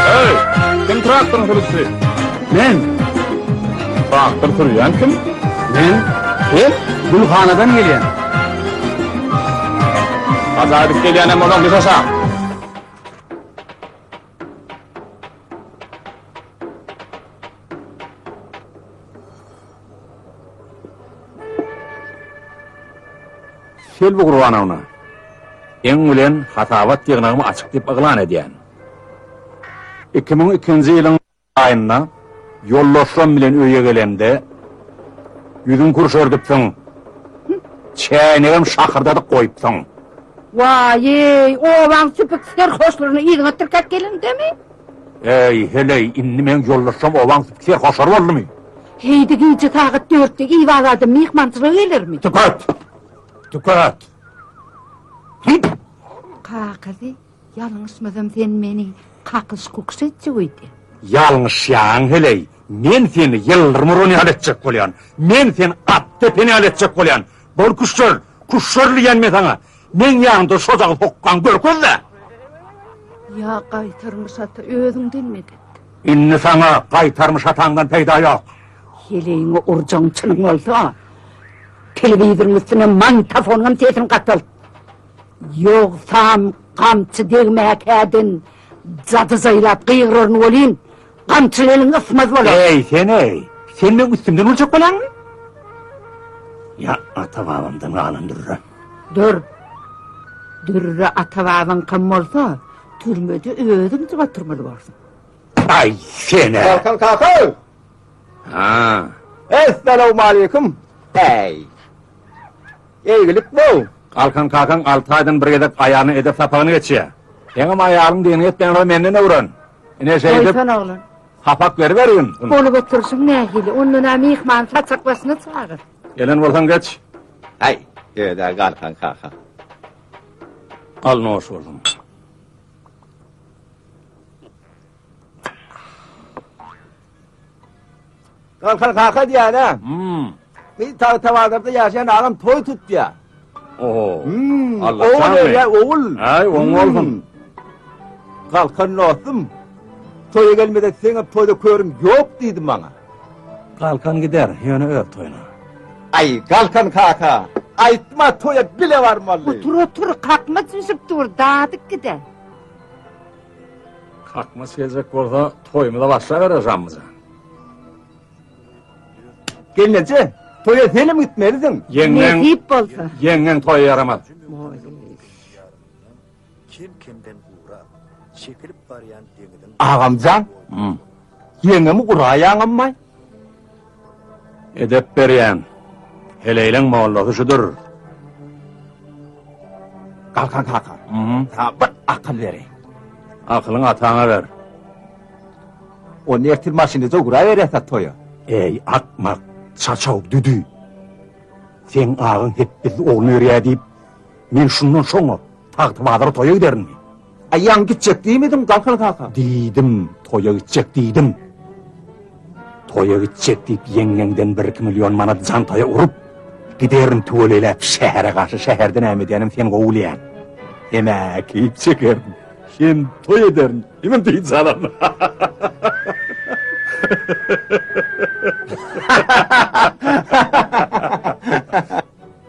Eý, kim traktoryň sürüjisi? Men. Traktor sürýän kim? Men. Sen? Gülhanadan gelýän. Haja gidip gelýän hem bolsaň düş aşak. Selbi Gurbanowna, eň bilen hasabat ýygnagymy açyk diýip yglan edýän. 2002-nji ýylyň aýynda ýoldaşlarym bilen öýe gelemde, ýüzüňi kürşerdipsiň, çäýnegem şakyrdadyp goýupsyň. Waý-eý, obaň süpük serhoşlaryny yzyňa tirkäp gelendemi? Eý, heleý, indi meň ýoldaşlarym obaň süpük serhoşlary boldumy? Heý-de gije sagat dörtde Iwazada myhmançylyga gelermi? Tüket! Tüket! Kakasy, ýalňyşmasam sen meni kakyş-kukyş etjek öýdýäň. Ýalňyşýaň heleý, men seni ýyldyrym uran ýaly etjek bolýan. Men seni at depen ýaly etjek bolýan. Bol küşşer, küşşer diýýän men saňa. Meň ýanymda şojagaz hokgaňy görkez-dä! Ýa gaýtarmyş ata özüňden medet. Indi saňa gaýtarmyş ataňdan peýda ýok. Heleýiňi urjagyň çynyň bolsa, telewizoryň üstüne magnitofonyňam sesini gatalt. Ýogsam gamçy degmäkäden jady jaýlap gygyraryn welin, gamçyly eliň ysmaz bolar. Eý, sen-eý! Sen meň üstümden urjak bolýaňmy? Ýa ata-babamdan galan dürre. Dur. Dürre ata-babaňkam bolsa, türmede özüň oturmaly borsuň. Aý, sen-ä! Galkan kaka! Ha. Essalawmaleýkum. Äý. Eýgilik bu. Galkan kakaň alty aýdan bir gezek aýalyna edep sapagyny geçýär. Seňem aýalyň diýenini etmeýän menden öwren. Ine şeýdip. Goýsana oglan. Sapak beribergin. Bolup oturyşyň nähili? Ondan-a myhmany saçak başyna çagyr. Gelen bolsaň geç. Äý, öz-ä Galkan kaka. Al noş bolsun. Galkan kaka diýýän-ä. Hmm. Bir Tagtabazarda ýaşaýan agam toý tutýa. Oho. Hmm. Allah Ogul janmy? berýär, ogul. Aý, oň bolsun. Hmm. Galkan dostum, toýa gelmesek seňem toýda körüň ýok diýdi maňa. Galkan gider, ýöne öz toýuna. Aý, Galkan kaka, aýtma toýa bile barmaly. Otur, otur, kakmaç bişip dur, dadyp gider. Kakmaç geljek bolsa, toýumyza başlaberer Žammyjan. Gelneje, toýa senem gitmelisiň. Ýeňňeň, Nesip bolsa. ýeňňeň toýa ýaramaz. Kem-kemden gurap, çekilip barýan deňiziň Agamjan, Hmm. ýeňňemi uraýaňammaý? Edep berýän. Heleýleň mollasy şudur. Galkan kaka, Mhm. saňa bir akyl bereýin. Akylyňy ataňa ber. Onda ertir maşynda ugraberýäs-ä toýa. Eý, akmak, çaçaw, düdi. Seň agaň hepbesi ogluny berýä diýip, men şundan şoňa Tagtabazara toýa giderinmi? Aý, ýaňy gitjek diýmediň, Galkan kaka? Diýdim, toýa gitjek diýdim. Toýa gitjek diýip ýeňňeňden bir-iki million manat jantaýa urup, giderin tüweleýläp şähere garşy, şäherde näme edýänim sen gowy bilýäň. Hem-ä keýp çekerin, hem toý ederin, hemem dynç alaryn.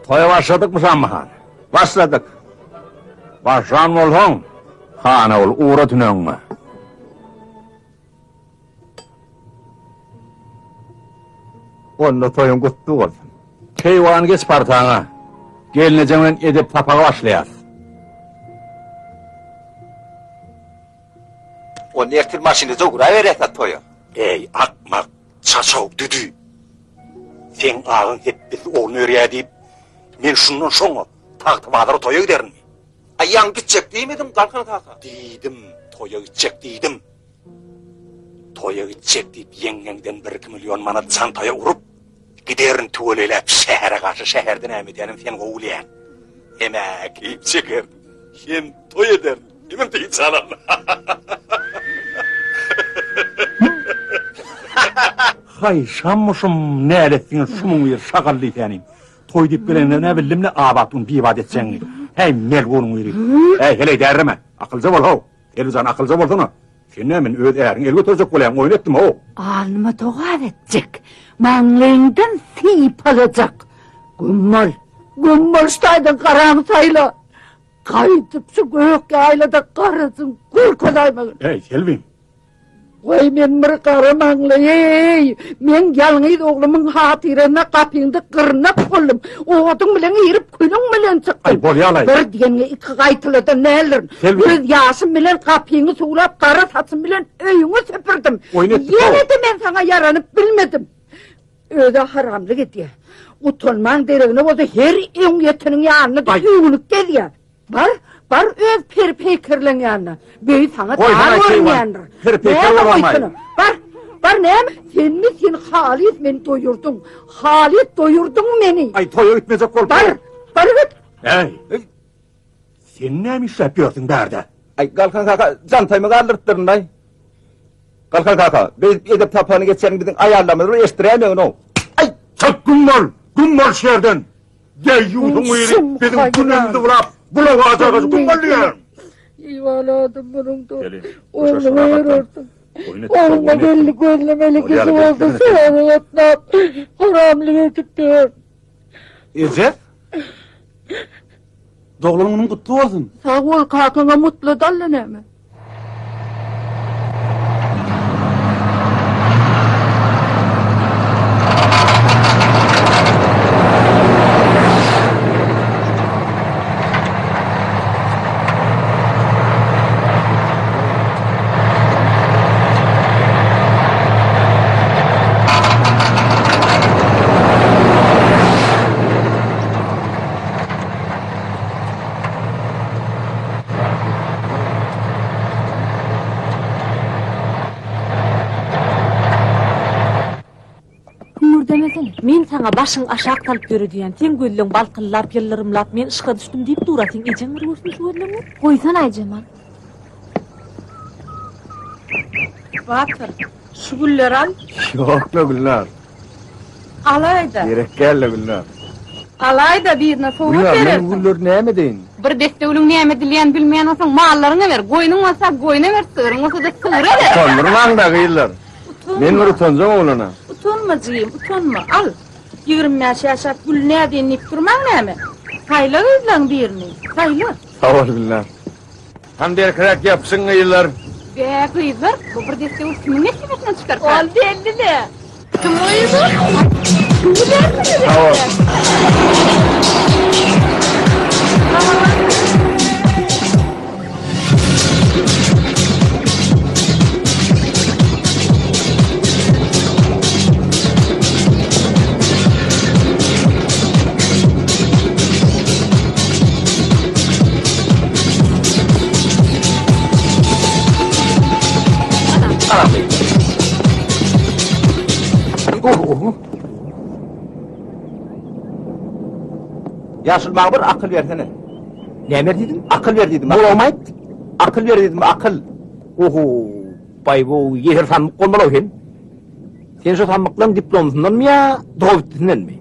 Toýa başladykmy Şammy han? Başladyk. Başlan bolsaň, hana ol ugra tünegiňe. Onda toýuň gutly bolsun. Keýwan geç partaňa. Gelnejeň bilen edep sapaga başlaýas. Onda ertir maşynda ugraberýäs-ä toýa. Eý, akmak, çaçaw, düdi. Seň agaň hepbesi ogluny berýä diýip, men şundan şoňa Tagtabazara toýa giderinmi? Aý, ýaňy gitjek diýmediň, Galkan kaka? Diýdim, toýa gitjek diýdim. Toýa gitjek diýip ýeňňeňden bir-iki million manat çantaýa urup, giderin tüweleýläp şähere garşy, şäherde näme edýänim sen gowy bilýäň. Hem-ä keýp çekerin, hem toý ederin, hemem dynç alaryn. Haý, şammyşym, näletsiňiz şumuň biri şagal diýsänim. Toý diýip gelende nä bildim-le abat gün bibat etjegiňi. Häý, melgunyň biri. Häý, heleý därreme. Akylja bol how. Selbijan akylja bolsana. Sen näme meni öz äriňe el göterjek bolýaň, oýun etdim how. Alnyma togap etjek, maňlaýyňdan sypalajak. Güm bol, güm bol şu taýdan garaňy saýla. Gaýdyp şu gök ýaýlada garasyň görkezaýmagyn. Eý, Selbim. Goý men bir gara maňlaý-eý! Meň ýalňyz oglumyň hatyrasyna gapyňda gyrnak boldum. Oduň bilen girip, külüň bilen çykdym. Aý, bolýa-laý. Bir diýeniňi iki gaýtaladan däldirin. Selbi. Göz ýaşym bilen gapyňy suwlap, gara saçym bilen öýüňi süpürdim. Oýun etdik-ow. Ýene-de men saňa ýaranyp bilmedim. Öz-ä haramlyk edýär. Utanmaň deregine bolsa her öňýeteniň ýanynda-da öwünip gezýär. Bar, bar öz peri-peýkerleň ýanyna. Beý saňa dar görünýändir. Peri-peýker bolamaý. Bar, bar näme? Senmi sen halys meni doýurdyň. Halys doýurdyň meni. Aý toýa gitmejek bolup. Bar, bar git. Äý. Sen näme işläp ýörsüň bärde? Aý Galkan kaka jantaýymy galdyrypdyryn-laý. Galkan kaka, beýdip edep sapagyny geçýäniň biziň aýallarymyz bir eşitdiräýmegin-ow. Aý, çyk güm bol, güm bol şu ýerden. Deýýusyň biri biziň günümizi bulap, bulaga jagazy güm bol diýýän. Iwaladym munuň da. Ogluňa ýörersiň. Ogluma belli gözlemeli kişi bolsa şähere gatnap, haramlyk edip ýör. Eje? Doglan günüň gutly bolsun. Sag bol, kakaňa mutly dally näme? Hüňürdemesene. Men saňa başyň aşak salyp ýöre diýýän. Seň gözleň balkyllap, ýyldyrymlap, men yşga düşdüm diýip dur-a. Seň ejeň bir görsün şu gözleňi. Goýsana Aýjemal. Batyr, şu gülleri al. Ýok-la Gülnar. Alaý-da. Gerek däl-le Gülnar. Alaý-da, birine sowgat Gülnar, men berersiň. bu gülleri näme edeýin? Bir desse gülüň näme edilýänini bilmeýän bolsaň, mallaryňa ber. Goýnuň bolsa, goýna ber, sygryň bolsa-da, sygra ber. Utandyrmaň-da, gyzlar. Utanma. Men bir utanjaň oglana. Utanma, jigim, utanma. Al. 25 ýaşap gül nädeýin diýip durmaň näme? Saýla gyzlaň birini. Saýla. Sag bol, Gülnar. Hany berkiräk ýapyşyň gyzlar. Bä gyzlar, bu bir desse gül kimiň nesibesinden çykarka? Ol belli-le. Kim gyzy? Kim bilersiňiz? Sag bol. Ýaşuly maňa bir akyl bersene. Näme ber diýdiň? Akyl ber diýdim. Gulagyma aýt. Akyl ber diýdim, akyl. Oho, baý bu ýeser sandyk bolmaly sen. Sen şu sandyklaryň diplomsyndanmy ýa dogabitdisindenmi?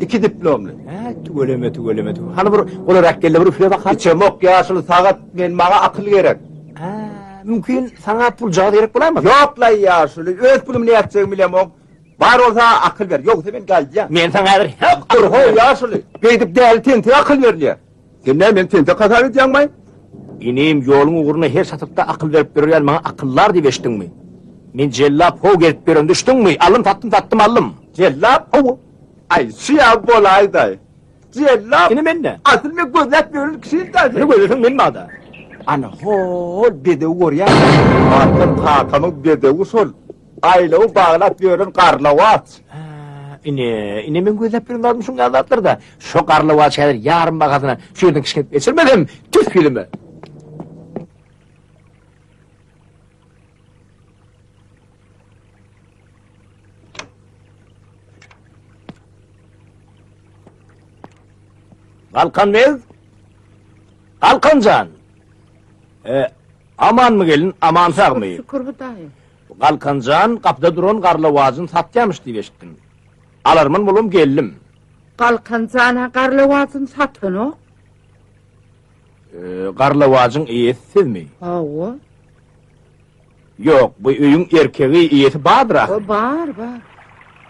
Iki diplomly. Hä, tüweleme, tüweleme, tüweleme. Hany bir golarak gel-de bir üfle bakalym. Içemok ýaşuly sagat, men maňa akyl gerek. Hä, mümkin saňa puljagaz gerek bolaýmasyn? Ýok-laý ýaşuly, öz pulumy nätjegimi bilemok. Bar bolsa akyl ber, ýogsa men gaýdýan. Men saňa häzir hep Dur how ýaşuly, beýdip däli tentek akyl berilýär. Sen näme meni tentek hasap edýäňmi? Inim, ýoluň ugrunda her çatykda akyl berip ýörýän maňa akyldar diýip eşitdiňmi? Men jellap how gezip ýören düşdüňmi? Aldym satdym satdym aldym. Jellap? Hawa. Aý, şu ýa bolaýdaý. Jellap? Ine mende. Asyl men gözläp ýören kişim-dä sen. Meni gözleseň men bada. Ana hol bedewi görýäňmi? Asyl kakamyň bedewi şol. Aýlawy baglap ýören garlawaç. Hä, ine, ine men gözläp ýören zadym şuň ýaly zatlar-da. Şo garlawaç häzir ýarym bahasyna şu ýerden kişňedip geçirmesem, tüf ýüzüme. Galkan beg, Galkan jan. E, amanmy gelin, aman sagmy? Şükür Hudaýa. Galkan jan gapyda duran garlawajyny satýamyş diýip eşitdim. Alarman bolum geldim. Galkan jan-a garlawajyny satanok. E, garlawajyň eýesi sizmi? Hawa. Ýok, bu öýüň erkegi, eýesi bardyr ahyry. O bar, bar.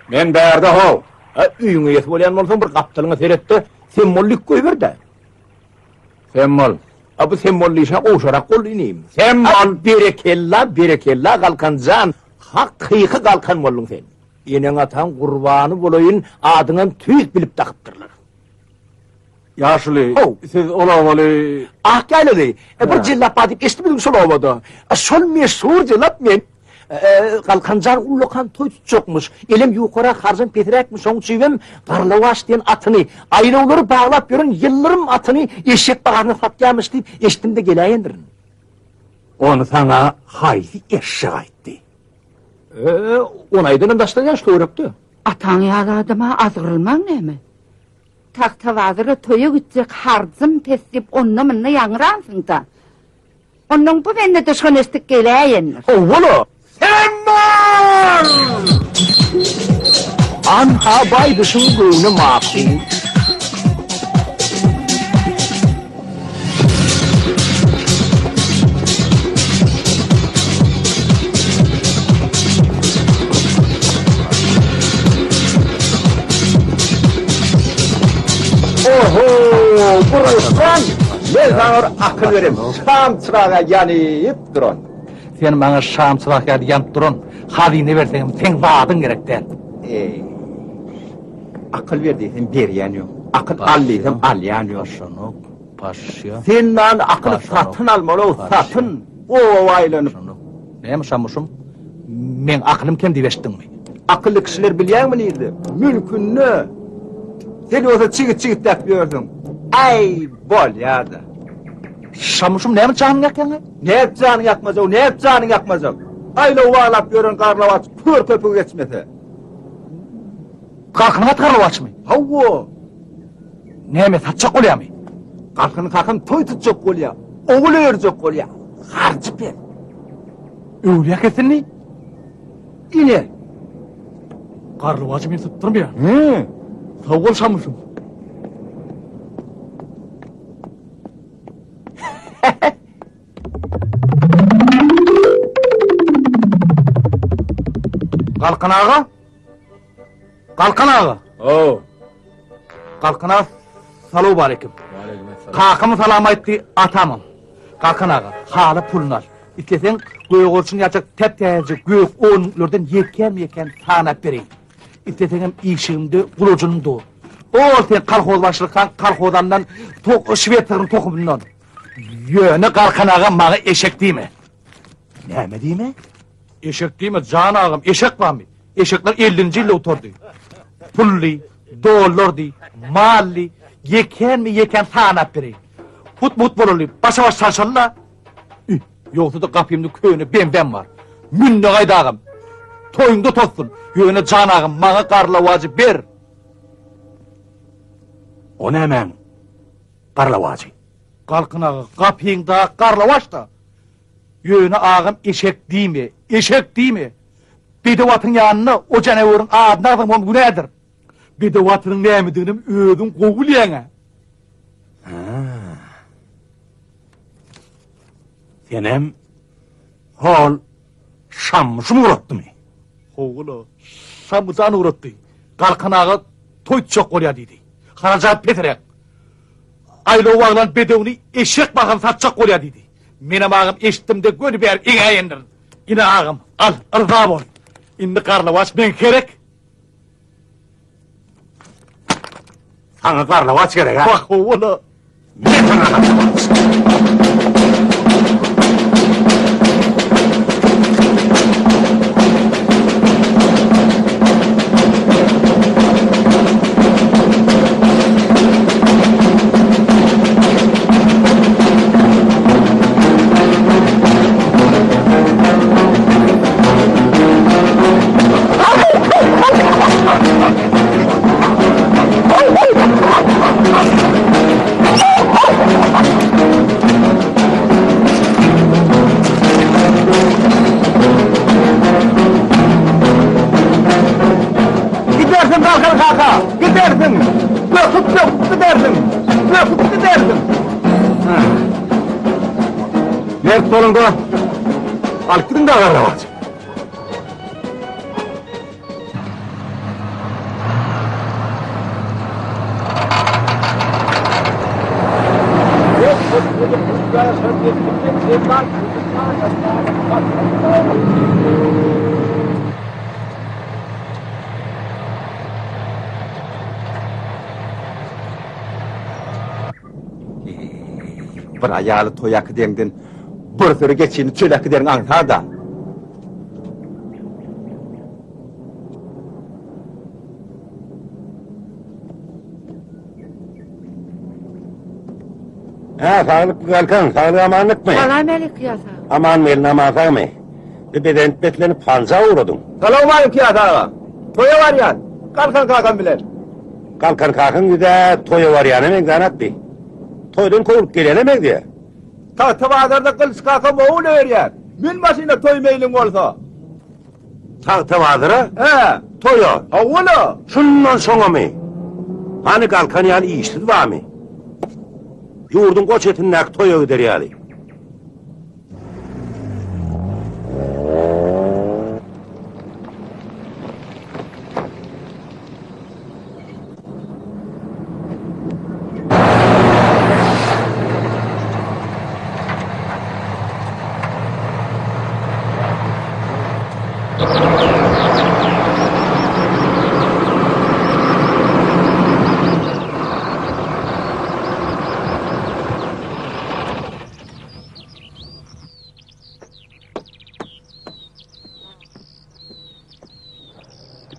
Men bärde how. A, öýüň eýesi bolýan bolsaň bir gapdalyňa seret-de, sen mollik goýber-dä. Sen bol. A bu sen boldy işe gowşarak boldy inim. Sen bol berekella berekella Galkan jan hakyky Galkan bolduň sen. Eneň ataň gurbany bolaýyn adyňam tüýs bilip dakypdyrlar. Ýaşuly, siz ol obaly... Ak ýaýlaly. E, bir jellap bar diýip eşitmediňmi şol obada? E, şol meşhur jellap men. E, Galkanjan ullakan toý tutjakmyş. Elem ýukarak, harjam pesräkmiş. Şoň üçinem Garlawaç diýen atyny, aýlawlary baglap ýören ýyldyrym atyny eşek bahasyna satýarmyş diýip eşitdim-de geläýendirin. Ony saňa haýsy eşek aýtdy? E, ony aýdanam daşda ýaş töwerekde. Ataň ýaly adama azgyrylmaň näme? Tagtabazara toýa gitjek harjym pes diýip onda-munda ýaňransyň-da. Onnoň bu bende-de şony eşidip geläýendir. Howwa-la! Sen bar! Anha baýguşuň göwni makul. Oho, Gurluşjan, men saňa bir akyl berem, şam çyraga ýanyp duran. Sen maňa şam çyrak ýaly ýanyp duran hazyna berseňem, seň zadyň gerek däl. Eý, akyl ber diýsem berýän ýok, akyl al diýsem alýan ýok. Paşanok, paşşa. Sen maňa akyly satyn almaly-ow, satyn, oba aýlanyp. Näme şamuşum, meň akylym kem diýip eşitdiňmi? Akylly kişiler bilýäňmi nirde? Mülkünde. Sen bolsa çigit çigitläp ýörsüň. Aý, bolýa-da. Şamuşum näme janyňy ýakýaň-a? Nädip janyňy ýakmajak, nädip janyňy ýakmajak? Aýlaw baglap ýören garlawaç kör köpügi geçmese. Galkynyň aty garlawaçmy? Hawa. Näme satjak bolýamy? Galkynyň kakam toý tutjak bolýa. Ogul öýerjek bolýa. Harjy pes. Öwlüýä kesildi. Ine. Garlawajy men sypdyrmaýan. He. Sag bol Şamuşum. Galkan aga? Galkan aga. Ow. Galkan aga salowmaleýkim. Kakam salam aýtdy, atamam. Galkan aga, hala puluny al. Isleseň, gögerçin ýaljak täp-täzeje gök onluklardan ýekän-ýekän sanap bereýin. Isleseňem işigimde gulajynym dur. Ol sen kolhoz başlykaň kolhoz alnan tok şwed sygryň tohumyndan. Ýöne Galkan aga maňa eşek diýme. Näme diýme? Eşek diýme, jan agam, eşek barmy? Eşekler ellinji ýylda gutardy. Pully, dollardy, mally, ýekänme-ýekän sanap bereýin. Hut-mut bolaly, başa-baş çalşaly-la. Üh, ýogsa-da gapymda köne BMW-m bar. Mün-de gaýt agam. Toýuňda tozsun. Ýöne jan agam, maňa garlawajy ber. O nämäň garlawajy? Galkyn aga, gapyňda garlawaç-da. Ýöne agam eşek diýme, eşek diýme. Bedew atyň ýanynda o janaweriň adyny agzamagam günädir. Bedew atynyň nämediginem özüň gowy bilýäň-ä. Hä. Senem hol Şammyşym ugratdymy? Howula, Şammyjan ugratdy. Galkan aga toý tutjak bolýar diýdi. Harajat pesräk. Aýlaw baglan bedewini eşek bahasyna satjak bolýar diýdi. Menem agam eşitdim-de göni bärik eňäýendirin. Ine agam, al, yrza bol. Indi garlawaç meňki gerek. Saňa garlawaç gerek, ha? Wah, howala. Men saňa garlawaç. Gidersiň Galkan kaka, gidersiň. Böküp-böküp gidersiň. Böküp gidersiň. Mert boluň-da, alyp gidiň-dä garlawaç. Bir aýaly toýa äkideňden bir süri geçini çöle äkideriň aňsada. Hä, saglyk Galkan, saglyk amanlykmy? Salam alik Kyýas aga. Aman gelin, aman sagmy? Bir bezenip beslenip hanja ugradyň. Salowmaleýkim Kyýas aga. Toýa barýan. Galkan kakam bilen. Galkan kakaň ýüz-ä toýa barýana meňzänok bi. Toýdan kowlup gelene meňzeýär. Tagta bazarda Gylyç kakam ogul öýerýär. Mün maşyna toý meýliň bolsa. Tagta bazara? Hä. Toýa? Hawa-la. Şundan soňamy? Hany Galkan ýaly işsiz barmy? Ýurduň o çetindäki toýa gider ýaly.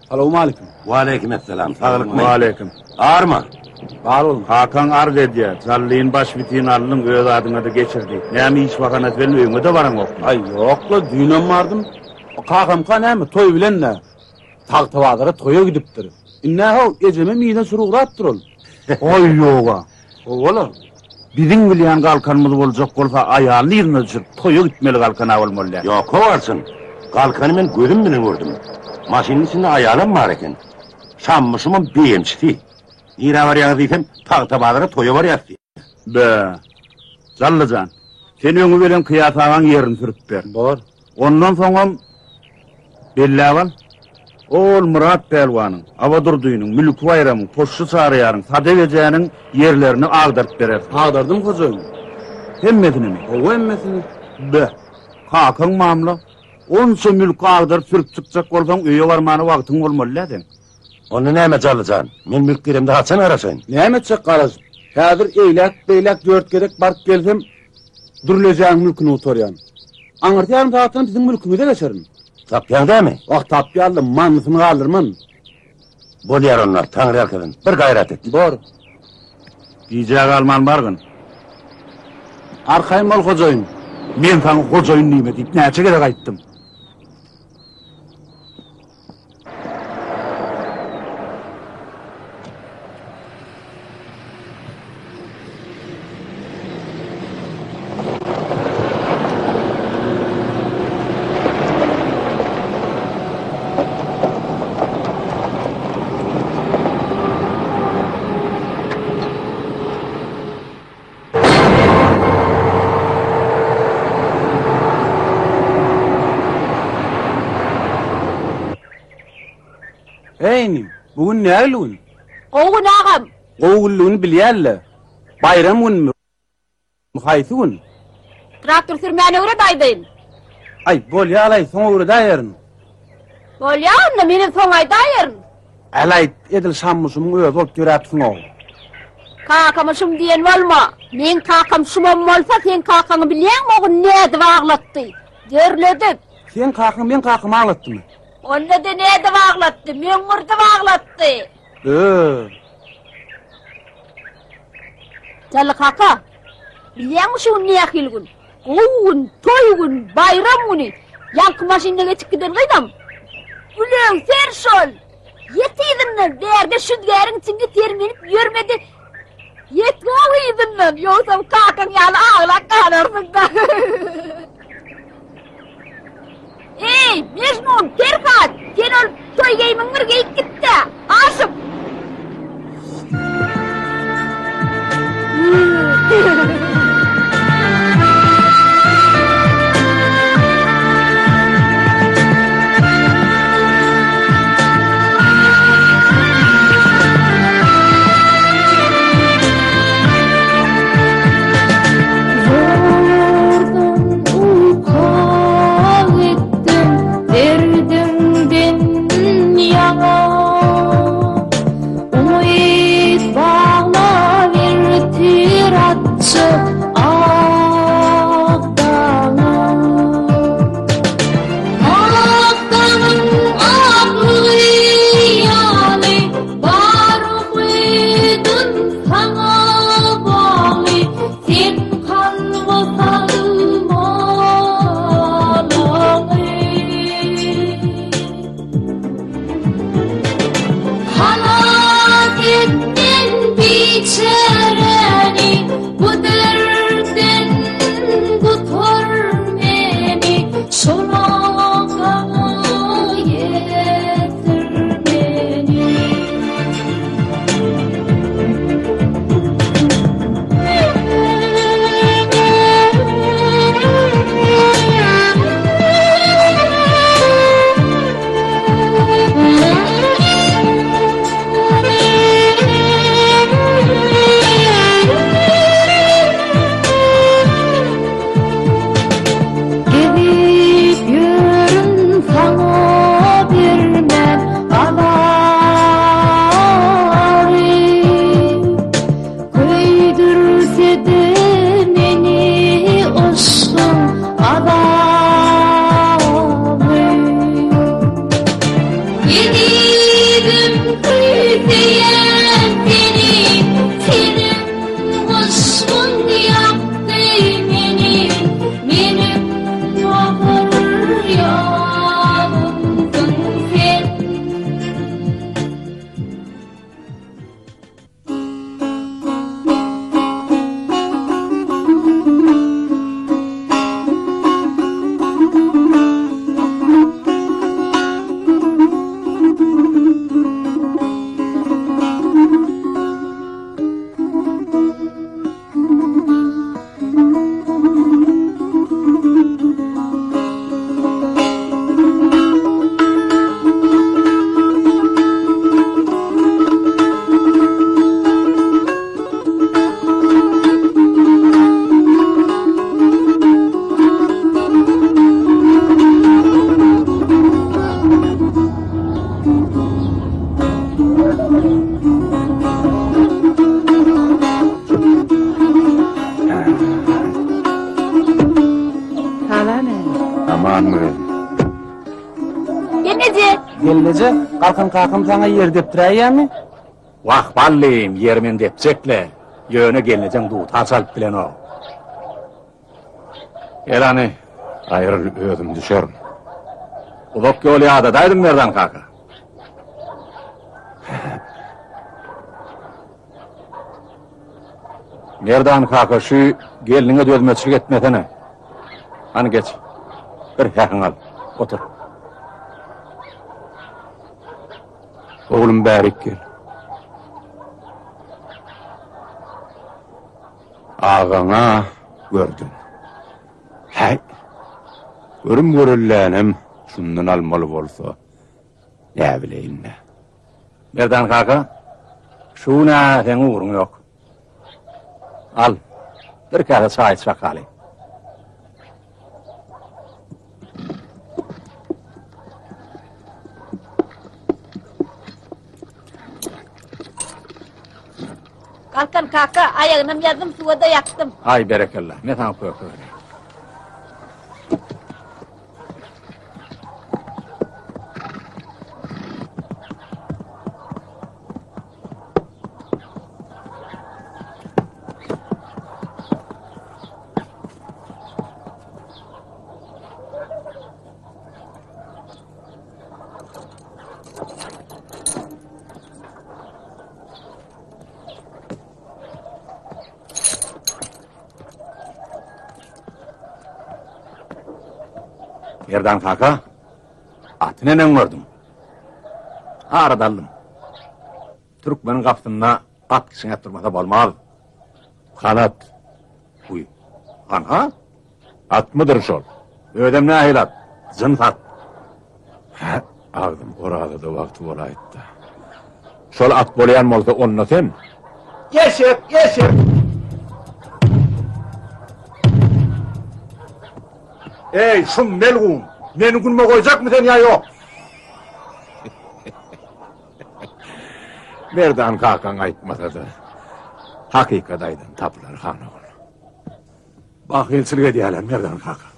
Salowmaleýkim. Waleýkim esselam. Saglykmy? Waleýkim. Arma. Bar boluň. Kakaň arz edýär. Jallyny baş bitin aldyň, öz adyňa-da geçirdi. Näme iş bahanasy bilen öýüňe-de baraňokmy? Aý, ýok-la, düýnem bardym. Kakamka näme, toý bilen-dä. Tagtabazara toýa gidipdir. Indi-hä, ejemem yzyna sürüp ugrapdyr ol. Aý, ýog-a. Hawa-la. Biziň bilýän Galkanymyz boljak bolsa, aýalyny yzyna düşürip, toýa gitmeli Galkan-a bolmaly däl. Ýok, kowarsyn. Galkany men gözüm bilen gördüm. Maşynyň içinde aýalam bar eken. Şammyşymam beýemçisi. Nirä barýaňyz diýsem, Tagtabazara toýa barýas diýýär. Bä, Jally jan, sen öňi bilen Kyýas agaň ýerini sürüp ber. Bor. Ondan soňam belläp al. Ol Myrat pälwanyň, Abadurdynyň, Mülki Baýramyň, Poşşy Çaryýaryň, Sadap ejäniň ýerlerini agdaryp berersiň. Agdardym hojaýyn. Hemmesinimi? Hawa, hemmesini. Be, kakaň mamla. Onça mülki agdaryp sürüp çykjak bolsaň, öýe barmana wagtyň bolmaly dä seň. Onda näme Jally jan, men mülk giremde haçan garaşaýyn? Näme etjek garaşyp? Häzir eýläk-beýläk dört gezek baryp gelsem, Dürlejäň mülküni gutarýan. Aňyrsy ýarym sagatdan siziň mülküňize geçerin. Tapýaň dämi? Wah, tapýan-da, manysyny galdyrman. Bolýar onda, Taňryýalkasyn. Bir gaýrat et. Bor. Gijä galman bargyn. Arkaýyn bol, hojaýyn. Men saňa hojaýyn diýme diýip näçe gezek aýtdym. Eý inim, bu gün nähili gün? Gowy gün agam. Gowy günlügini bilýän-le. Baýram günmi? Haýsy gün? Traktor sürmäni öwret aýdaýyn. Aý, bolýa-laý, soň öwredäýerin. Bolýa onda, menem soň aýdaýaryn. Älaýt, edil Şammyşymyň özi bolup ýöräpsiň-ow. Kakama şum diýen bolma. Meň kakam şumam bolsa, seň kakaňy bilýäňmi, o gün nädip aglatdy? Derledip. Seň kakaň meň kakamy aglatdymy? Onda-da nädip aglatdy? Möňňürdip aglatdy. Ö. Jally kaka, bilýäňmi şu gün nähili gün? Gowy gün, toý gün, baýram güni. Ýaňky maşynda geçip giden gyzam. Gülöwser şol. Ýet yzyndan, bärde şüzgäriň içinde sermenip ýörmedi. Ýet gowy yzyndan, ýogsam kakaň ýaly aglap galarsyň-da. Eý, Mejnun, Perhat, sen ol toý geýimiňi bir geýip git-de, aşyp. Gelneje, Galkan kakam saňa ýer depdiräýýämi? Wah, ballym, ýeri men depjek-le. Ýöne gelnejeň dutar çalyp bilenok. Gel hany. Aýryl, özüm düşerin. Uzak ýol ýadadaýdym, Merdan kaka. Merdan kaka, şu gelniňe dözmeçilik etmesene. Hany geç. Bir hähiňi al. Otur. Oglum bärik gel. Agaňa gördüň. Häý. Görüm görüllänem şundan almaly bolsa, näbileýin-dä. Merdan kaka, şu gün-ä seň ugruň ýok. Al, bir käse çaý iç bakaly. Galkan kaka, aýagynam ýazdym, suwa-da ýakdym. Aý, berekella, men saňa köke bereýin. Merdan kaka, aty neneň gördüň? Arada aldym. Türkmeniň gapysynda at kişňäp durmasa bolmaz. Hanat. Uý, hanha? Atmydyr şol? Özem nähili at? Jyns at. Hä, agzym orazada wagty bolaýypdy. Şol at bolýan bolsa onda sen. Eşek, eşek! Eý, şum melgun! Meni günüme goýjakmy sen ýa ýok? Merdan kakaň aýtmasa-da, hakykat aýdan tapylar, han ogul. Bahylçylyk edýärler, Merdan kaka.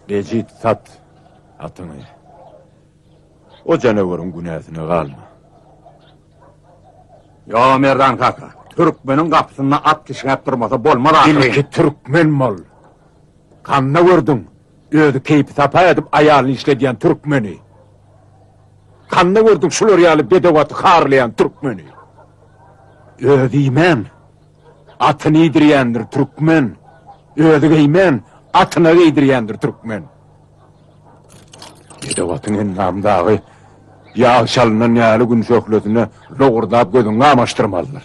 Mejit, sat atyňy. O janaweriň günäsine galma. Ýo, Merdan kaka, türkmeniň gapysynda at kişňäp durmasa bolmaz ahyry. Ilki türkmen bol. Kanda gördüň, özi keýpi-sapa edip aýalyny işledýän türkmeni? Kanda gördüň şular ýaly bedew aty harlaýan türkmeni? Özi iýmän, atyny iýdirýändir türkmen. Özi geýmän, atyna geýdirýändir türkmen. Bedew atyň endamy dagy ýag çalynan ýaly gün şöhlesine lowurdap gözüňi gamaşdyrmalydyr.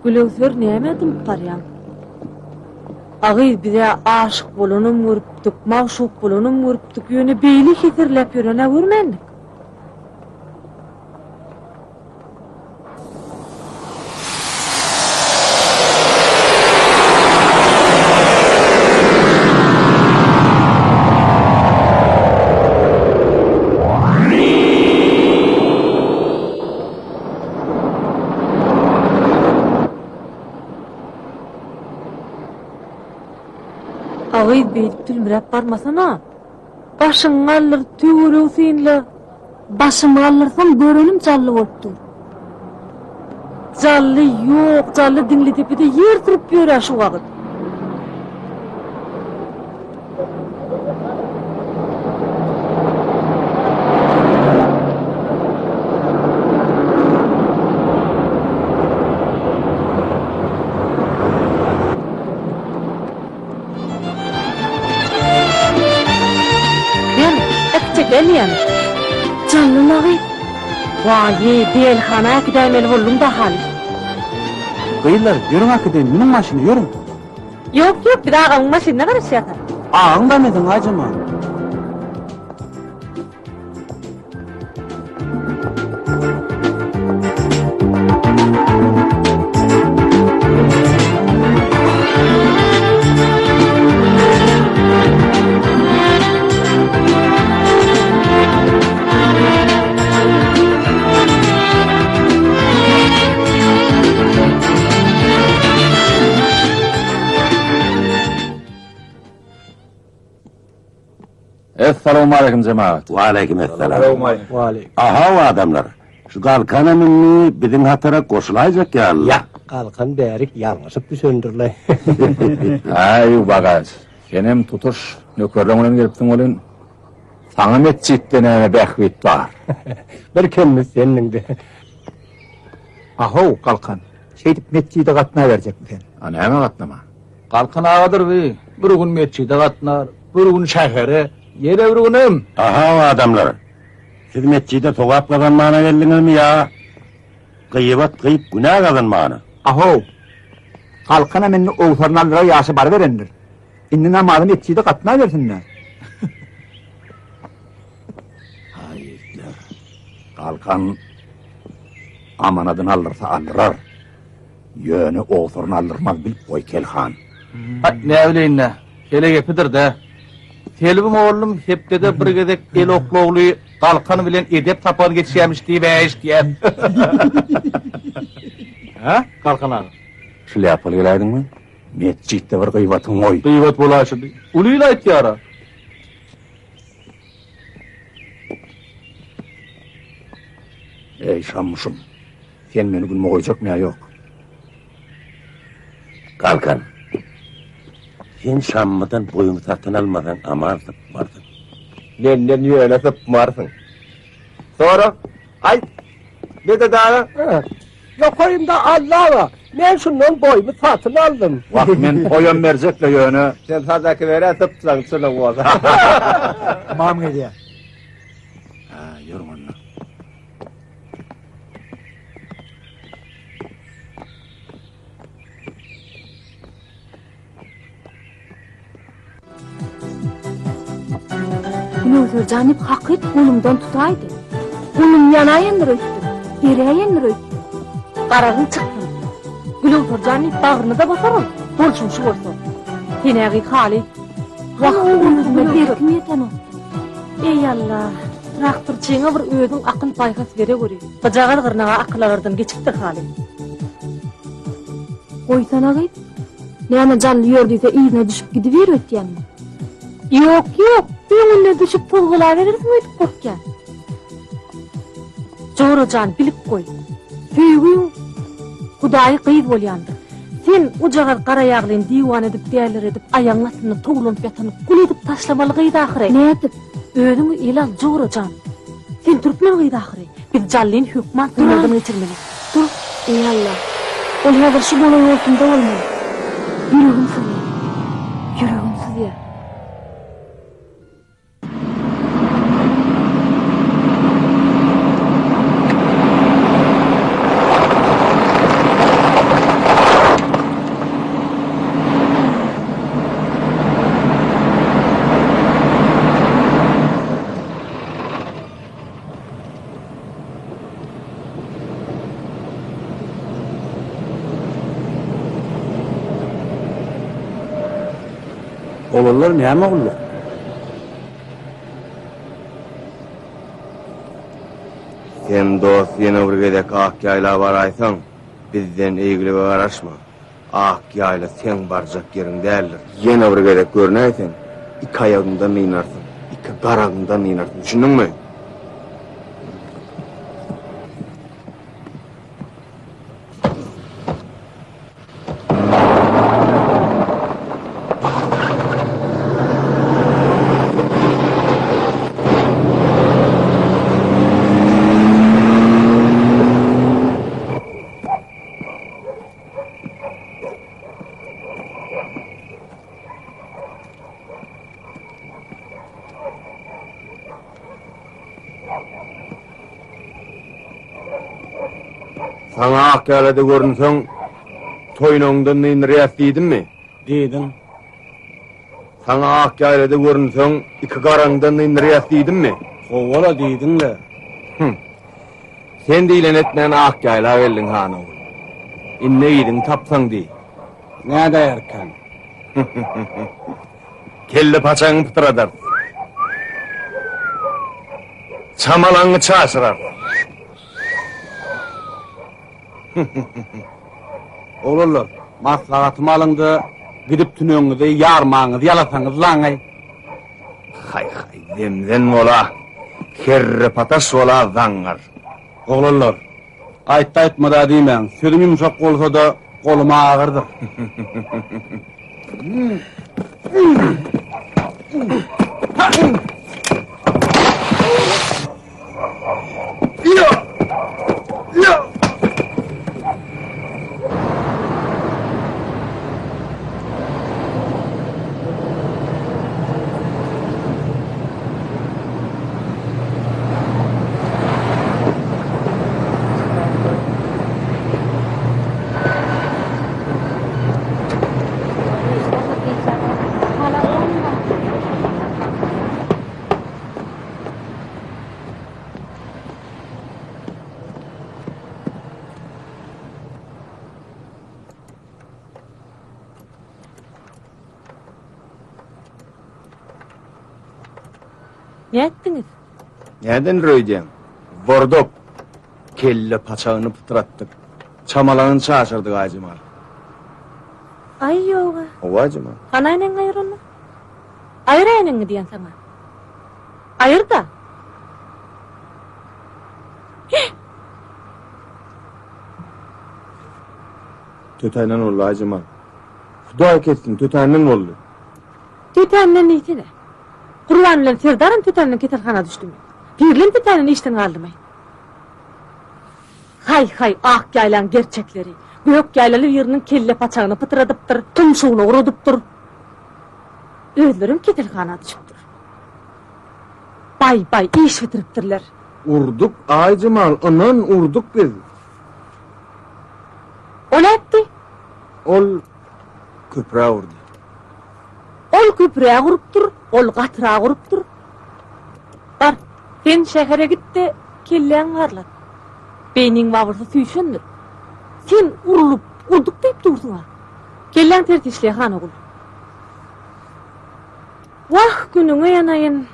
Gülöwser nämä dymyp barýaň? A gyz biz-ä aşyk bolanam görüpdik, magşuk bolanam görüpdik, ýöne beýle heserläp ýören-ä görmändik. A gyz beýdip tülmüräp barmasana. Başyňy galdyr, töweregi synla. Başymy galdyrsam görenim Jally bolup dur. Jally ýok, Jally Diňlidepede ýer sürüp ýör-ä şu wagt. Gel, äkitjek gelýän. Janly magy. Waý, delhana äkidäýmeli bolduň-da haly. Gyzlar, ýörüň äkideýin, münüň maşyna, ýörüň. Ýok, ýok, biz agamyň maşynyna garaşýas. Agaň da meniň Aýjemal. Essalawmaleýkim jemagat. Waleýkim essalam. Ahaw adamlar, şu Galkanam indi biziň hatara goşulaýjak ýaly-la. Ýak, Galkan bärik ýalňyşyp düşendir-le. Aý, Bagaç, senem tutuş nökerleň bilen gelipsiň welin, saňa metjitde näme bähbit bar? Bir kemimiz sendiň-de. Ahow, Galkan, şeýdip metjide gatnaberjekmi sen? A näme gatnaman? Galkan agadyr bi, bir gün metjide gatnar, bir gün şähere, ýene bir günem. Ahow, adamlar, siz metjide sogap gazanmana geldiňizmi ýa gyýbat gyýyp günä gazanmana? Ahow, Galkanam indi owsaryny aldyrar ýaşa baryberendir. Indi namaza metjide gatnabersin-dä. Haý, ýigitler, Galkan amanadyny aldyrsa aldyrar. Ýöne owsaryny aldyrmaz bilip goý, Kelhan. Haý, näbileýin-dä, hele gepidir-dä. Selbi mollum hepdede bir gezek el oklawly Galkan bilen edep sapagyny geçýämiş diýib-ä eşidýän. Hä, Galkan aga? Şlýapaly geläýdiňmi? Metjitde bir gyýbatyňy goý. Gyýbat bolaýşy bi. Uly il aýtýar-a. Eý, Şammuşym, sen meni günüme goýjakmy ýa ýok? Galkan, sen Şammydan boýuňy satyn almasaň aman sypmarsyň. Menden ýöne sypmarsyň. Sora, aýt, Medet aga. Ýokarymda Alla bar. Men şundan boýumy satyn aldym. Wah, men toýam berjek-le ýöne. Sen sadaka ber-ä sypsaň çynyň bolsa. Ymam gelýär. Hä, ýörüň onda. Gülöwser jan diýip hakyt golumdan tutaýdy. Golum ýanaýandyr öýtdüm, eräýendir öýtdüm. Garagyň çyksyn. Gülöwser jan diýip bagryny-da basar ol, bolşuň şu bolsa. Sen-ä gyz haly. Wah, özüme berkim ýetenokdy. Eý Alla, traktorçyňa bir özüň akyl-paýhas beregöri. Gyjagaz gyrnaga akyl alardan geçipdir haly. Goýsana gyz. Näme janly ýör diýse yzyna düşüp gidiber öýtýäňmi? Ýok, ýok, öňünden düşüp tozgalaberersiň öýdüp gorkýan. Jora jan, bilip goý. Söýgiň Hudaýy gyz bolýandyr. Sen ujagaz garaýaglyny diwana edip, däliredip, aýagyň astynda towlanyp ýatany gul edip taşlamaly gyz ahyry. Nädip? Özüňi ele al, jora jan. Sen türkmen gyzy ahyry. Biz Jallyny hökman synagdan geçirmeli. Dur, eý Alla! Ol häzir şu golaý-goltumda bolmaly. Ýüregim syzýar. Ýüregim syzýar. Oglanlar näme gulluk? Sen dost ýene bir gezek ak ýaýla baraýsaň, bizden eýgilige garaşma. Ak ýaýla seň barjak ýeriň däldir. Ýene bir gezek görnäýseň, iki aýagyňdan dynarsyň, iki garagyňdan dynarsyň, düşündiňmi? Saňa ak ýalada görünseň, toýnagyňdan dynyrýas diýdimmi? Diýdiň. Saňa ak ýaýlada görünseň, iki garaňdan dynyrýas diýdimmi? Howala diýdiň-le. Hüm. Sen diýlen etmän ak ýaýla geldiň han ogul. Indi yzyňy tapsaň diý. Nädäýerkäň? Kelle paçagyňy pytradarys. Çamalaňňy çaşyrarys. Oglanlar, maslahatymy alyň-da, gidip tünegiňizi ýarmaňyzy ýalasaňyz laňaý. Haý, haý. Zemzen bola, kerrepataş bola zaňňar. Oglanlar, aýtdy-aýtmad-a diýmäň, sözüm ýumşak bolsa-da, golum agyrdyr. Nätdiňiz? Näden öýdýäň? Wordok. Kelle paçagyny pytratdyk. Çamalagyny çaşyrdyk Aýjemal. Aý ýoga. Hawa Aýjemal. Hany äýnegiňi aýyr onda. Aýyr äýnegiňi diýen saňa. Aýyr-da. Tötänden boldy Aýjemal. Hudaý kessin, tötänden boldy. Tötänden diýsene. Gurban bilen Serdaram tötänden keselhana düşdümi? Pirlem tötänden işden galdymy? Haý, haý, ak ýaýlaň gerçekleri. Gök ýaýlaly biriniň kelle paçagyny pytradypdyr, tumşugyna guradypdyr. Özlerem keselhana düşüpdir. Baý, baý, iş bitiripdirler. Urduk, Aýjemal, ynan, urduk biz. O nätdi? Ol köprä urdy. Ol köprä urupdyr, ol gatyrak urupdyr. Bar, sen şähere git-de, kelläňi barlat. Beýniň wawursy süýşendir. Sen urlup, urduk diýip dursuň-a. Kelläň ters işleýär, han ogul. Wah, günüňe ýanaýyn.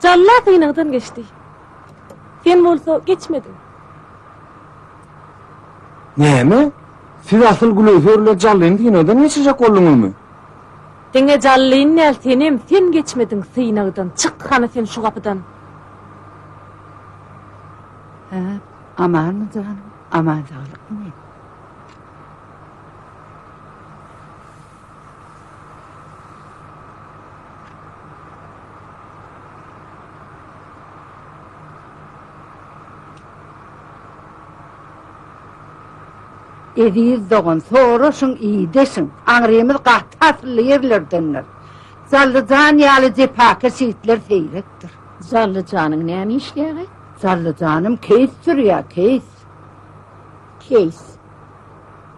Jalla synagdan geçdi. Sen bolsa geçmediň. Näme? Siz asyl Gülöwser bilen Jallyny synagdan geçirjek bolduňyzmy? Diňe Jallyny däl, senem, sen geçmediň synagdan. Çyk hany sen şu gapydan. Hä, amanmy janym, aman saglykmy? Eziz dogan, soraşyň, ideşiň, aňrymyz gaty asylly ýerlerdendir. Jally jan ýaly jepakeş ýigitler seýrekdir. Jally janyň näme işleýägaý? Jally janym keýs sürýär, keýs. Keýs.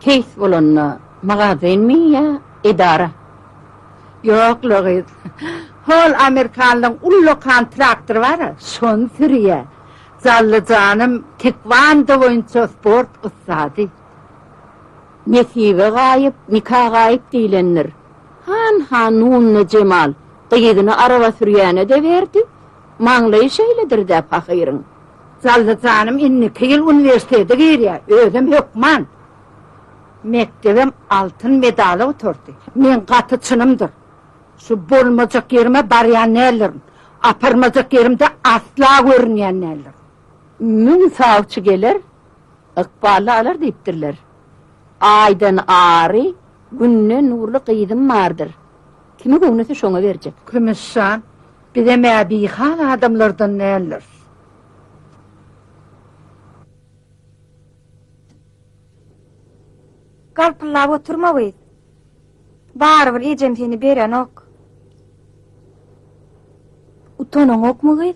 Keýs bolanda magazinmi ýa edara? Ýok-la gyz. Hol amerikanlaň ullakan traktory bar-a, şony sürýär. Jally janym tekwando boýunça sport ussady. Nesibe gaýyp, nika gaýyp diýlendir. Han-ha Nunna Jemal gyzyny araba sürýäne-de berdi. Maňlaýy şeýledir-dä pahyryň. Jally janym indiki ýyl uniwersitete girýär, özem hökman. Mekdebem altyn medala gutardy. Meň gaty çynymdyr. Şu bolmajak ýerime barýan däldirin. Aparmajak ýerimde asla görünýän däldirin. Müň sawçy geler, ykbally alar diýipdirler. Aýdan ary, Günden nurly gyzym bardyr. Kimi göwnese şoňa berjek. Kümüş jan, bizem-ä bihal adamlardan däldiris. Galpyldap oturma gyz. Barybir ejem seni berenok. Utanaňokmy gyz?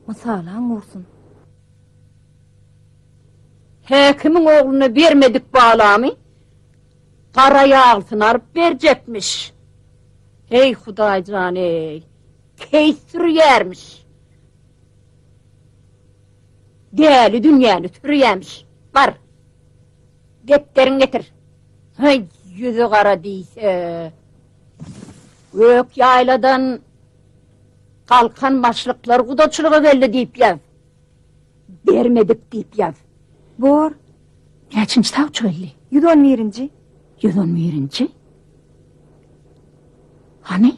Mysalaň gursun. Häkimiň ogluna bermedik balamy gara ýaglysyny alyp berjekmiş. Heý, Hudaý jan-eý, keýs sürýärmiş. Däli dünýäni sürýämiş. Bar, depderiňi getir. Haý, ýüzi gara diýse. Gök ýaýladan Galkan başlyklar gudaçylyga geldi diýip ýaz. Bermedik diýip ýaz. Bor. Näçinji sawçy geldi? 111-nji. 111-nji? Hany?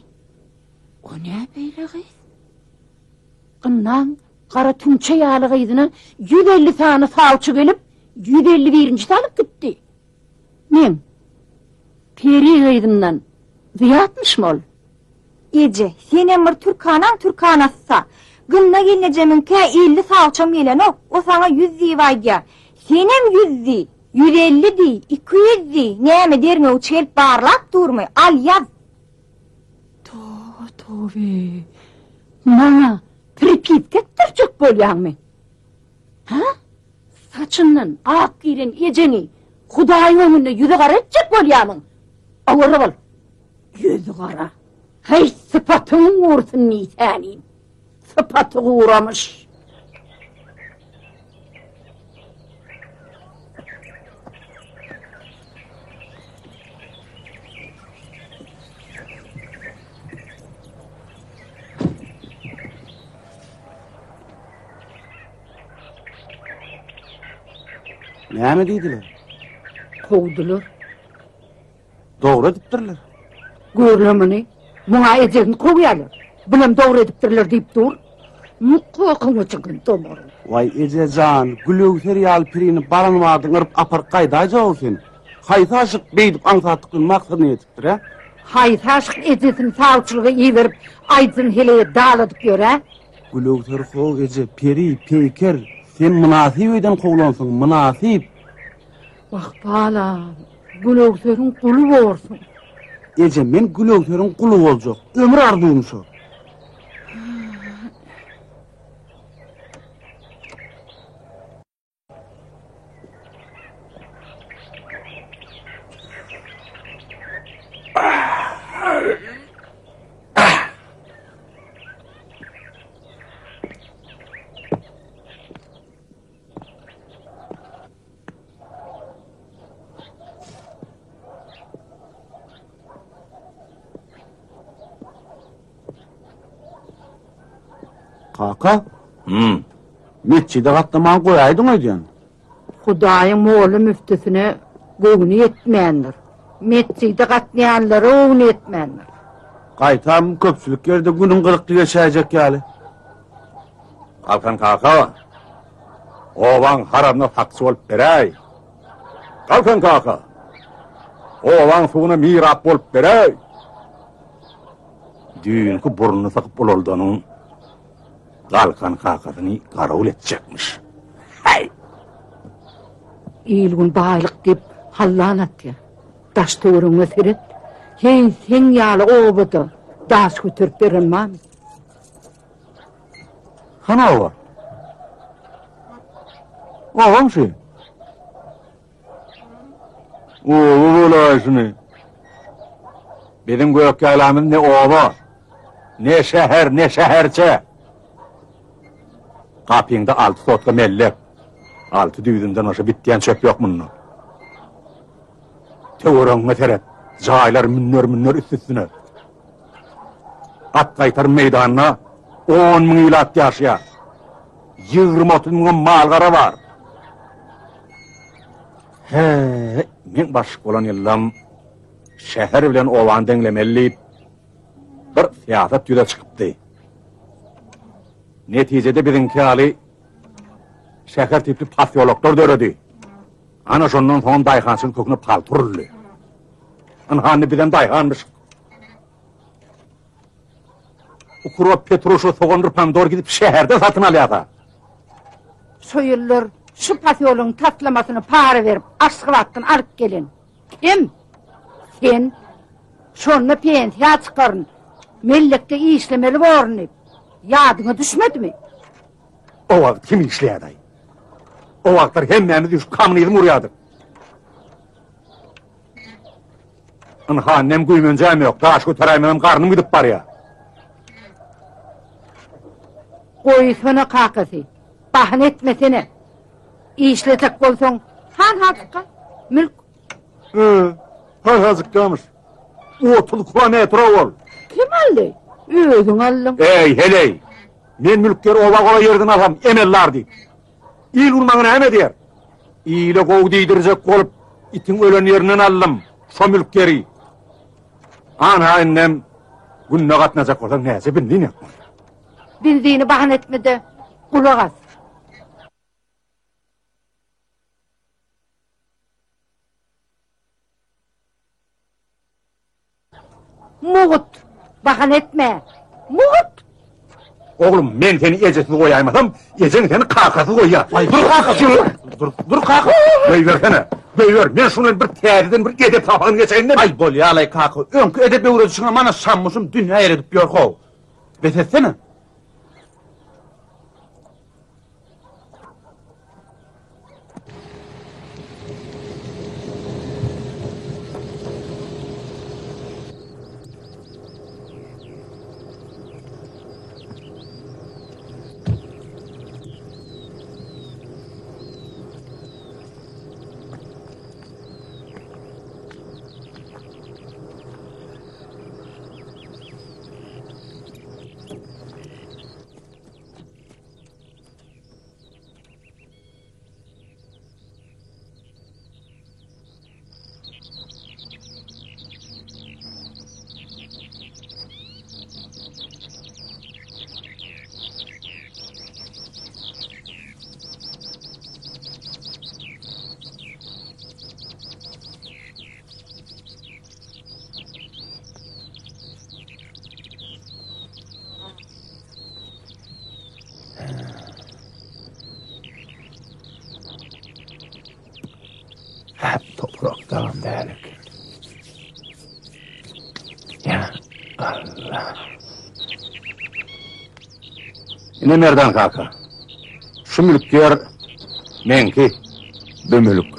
O nä beýle gyz? Gynnaň gara tüňçe ýaly gyzyna 150 sany sawçy gelip, 151-njisi alyp gitdi. Meň peri gyzymdan zyýatmyşmy ol? Eje, senem bir türkanaň türkanasy-sa. Gynna gelnejemiňkä 50 sawçam gelenok, o saňa ýüz diýip aýdýar. Senem ýüz diý, 150 diý, 200 diý, näme derňewçi gelip barlap durmy? Al, ýaz! Toba, tobe! Maňa pripiska etdirjek bolýaňmy? Hä? Saçyndan ak giren ejeňi Hudaýyň öňünde ýüzi gara etjek bolýamyň? Owarra bol! Ýüzi gara! Heý, sypatyň gursun diýsänim! Sypaty guramyş! Näme diýdiler? Kowdular. Dogry edipdirler. Görle muny. Muňa ejesini kowýarlar. Bulam dogry edipdirler diýip dur. Mukakyňa çykan domaryň. Waý eje jan, Gülöwser ýaly pirini baran badyň yryp aparyp gaýdaýjag-ow sen. Haýsy aşyk beýdip aňsatlyk bilen maksadyna ýetipdir, ä? Haýsy aşyk ejesini sawçylyga iberip, aýdyn heleýe daladyp ýör, ä? Gülöwser how eje, peri, peýker, sen mynasyp öýden kowlansyň, mynasyp. Wah, balam, Gülöwseriň guly borsuň. Eje, men Gülöwseriň guly boljak. Ömür arzuwym şo. Kaka? Hmm. Metjide gatnaman goýaýdyň öýdýän. Hudaýyň molla müftüsine göwni ýetmändir. Metjide gatnaýanlara göwni ýetmändir. Gaýtam köpçülik ýerde günüň gyzykly geçäýjek ýaly. Galkan kaka, obaň haramyna sakçy bolup beräý. Galkan kaka, obaň suwuna mirap bolup beräý. Düýnki burnuny sykyp ulaldanyň Galkan kakasyny garawul etjekmiş. Häý! Il-gün baýlyk diýip hallan atýar. Daş-töweregiňe seret. Heý, seň ýaly obada daş göterip beren barmy? Hany oba? Obam şu. Oba bolaý şuny. Biziň gök ýaýlamyz ne oba, ne şäher, ne şäherçe. Gapyňda alty sotka mellek, alty düýzümden başga bitýän çöp ýok munda. Töweregiňe seret, jaýlar münner-münner üst-üstüne. At gaýtar meýdanda 10 müň ilat ýaşaýar. 20-30 müňem mal-gara bar. He, men başlyk bolan ýyllam şäher bilen obany deňlemeli diýip, bir syýasat ýüze çykypdy. Netijede biziňki ýaly şäher tipli posýoloklar döredi. Ana şondan soňam daýhançylygyň köküne palta uruldy. Ynha indi bizem daýhanmyş. Ukrop, petruşa, sogandyr pomidor gidip şäherden satyn alýarsa. Şo ýyllar şu posýologyň taslamasyny para berip Aşgabatdan alyp gelen kim? Sen. Şonda pensiýa çykaryn, mellekde işlemeli borun diýip, ýadyňa düşmedimi? O wagt kim işleýärdi? O wagtlar hemmämiz üýşüp kommunizm gurýardyk. Ynha, nem güýmenjäm ýok, daş göteräýmegem garnym gidip barýar. Goýsana kakasy, bahana etmesene. Işlejek bolsaň, han-ha çykga, mülk. He, han-ha çykýamyş. 30 kilometr ol. Kim aldy? Özüň aldyň. Eý, heleý! Men mülk ýeri oba golaý ýerden alsam, emellar diýip. Il-gün maňa näme diýer? Ile gowy diýdirjek bolup, itiň ölen ýerinden aldym, şo mülk ýeri. Anha indem. Günde gatnajak bolsaň näçe benzin ýakmaly? Benzini bahana etme-de, gulak as. Mugt! Bahana etme! Mugt! Oglum, men seni ejesiz goýaýmasam, ejeň seni kakasyz goýýar. Aý, dur kaka, dur. Dur, dur kaka. Goýbersene. Goýber. Men şundan bir täzeden bir edep sapagyny geçeýin-de. Aý, bolýa-laý kaka. Öňki edep öwredişiňe mana şammyşym dünýä eredip ýör-how. Bes etsene. Toprak dagam däl eken. Ya Allah. Ine Merdan kaka. Şu mülk ýer meňki. Bu mülk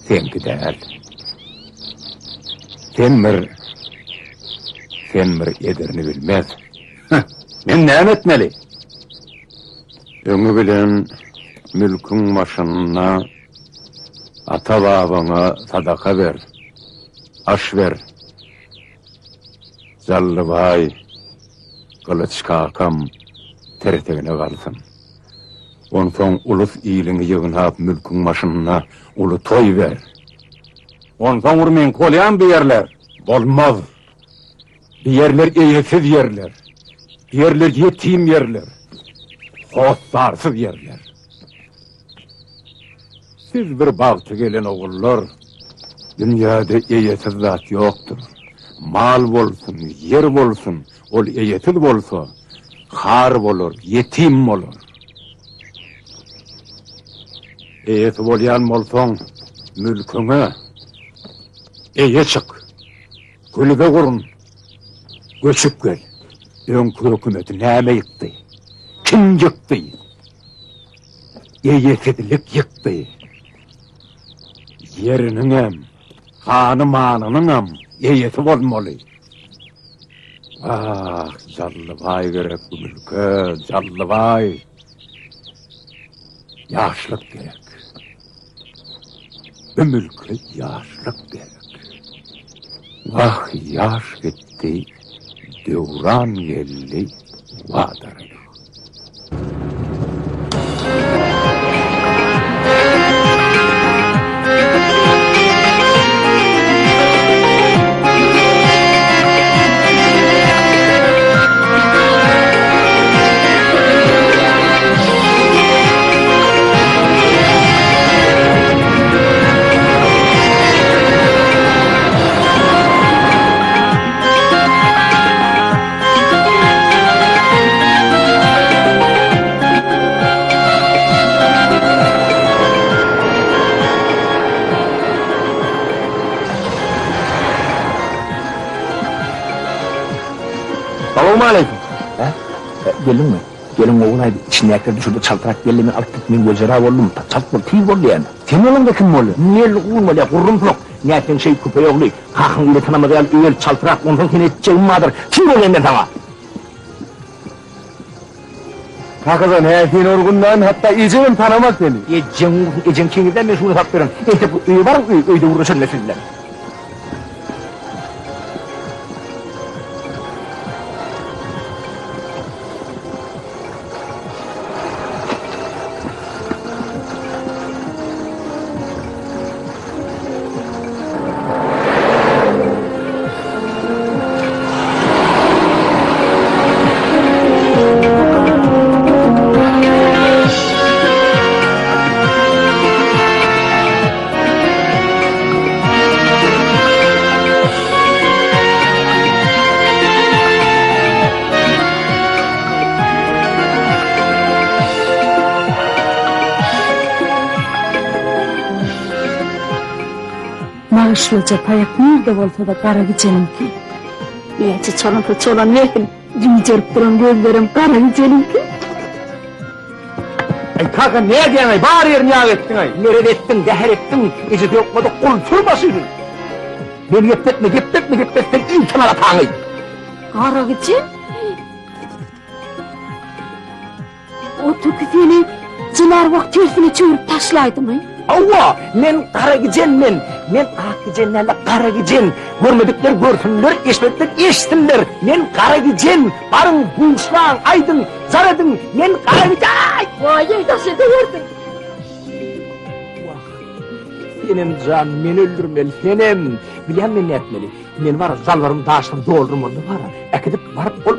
seňki däl. Sen bir sen bir ederini bilmez. Men näme etmeli? Öňi bilen mülküň başynda ata-babaňa sadaka ber, aş ber. Jallybaý, Gylyç kakam tirsegine galsyn. Onsoň ulus-iliňi ýygnap mülküň başynda uly toý ber. Onsoň bir meňki bolýarmy bu ýerler? Bolmaz. Bu ýerler eýesiz ýerler. Bu ýerler ýetim ýerler. Hossarsyz ýerler. Siz bir bagty gelen ogullar. Dünýäde eýesiz zat ýokdur. Mal bolsun, ýer bolsun, ol eýesiz bolsa, har bolar, ýetim bolar. Eýesi bolýan bolsaň, mülküňe eýe çyk. Kulübe gurun, göçüp gel. Öňki hökümeti näme ýykdy? Kim ýykdy? Eýesizlik ýykdy. Ýeriniňem, hany-manynyňam eýesi bolmaly. Ah, Jallybaý gerek bu mülke, Jallybaý. Ýaşlyk gerek. Bu mülke ýaşlyk gerek. Wah, ýaş gitdi, döwran geldi, wadaryk. Salowmaleýkim. Hä? Geldiňmi? Gelin ogul aýdy, içindäkileri düşürdi, çaltrak gel-de meni alyp git, men wejera boldum, çalt bol, tiz bol diýýän. Sen bolaňda kim bolýa? Melgun bolýa, gurrumsak. Nätseň şeý köpeý ogly, kakaň ile tanamaz ýaly öl, çaltrak, onsoň seni etjegim bardyr. Kim bolýan men saňa? Kakajan, hä, sen orgundan, hatda ejemem tanamaz seni. Ejeň ursun, ejeň keňizden men şuny salyp bererin. Entek bu öýe baryň, öý, öýde gürleşelim men siz bilen. Nagyşlyja taýak nirde bolsa-da gara gijeniňki. Näçe çolansa çolanbersin, jüýjerip duran gözlerem gara gijeniňki. Aý kaka nädýäňaý bar ýerini ýag etdiňaý. Merez etdiň, zäher etdiň, ejesi ýokmady gul sür maşyny. Meni gepletme, gepletme, gepletseň il tanar ataňy. Gara gije? O tüki seni jynar wagt tersine çöwrüp taşlaýdymy? Hawa, men gara gijen men. Men ak gijen däl-de gara gijen. Görmedikler görsünler, eşitmedikler eşitsinler. Men gara gijen. Baryň, buşlaň, aýdyň, jar ediň. Men gara gijen. Waý-eý, daş edewerdin. Wah, senem jan, meni öldürmeli, senem. Bilýän men nätmeli. Men bar, jalbarym daşdan doldurmaly bar. Äkidip baryp ol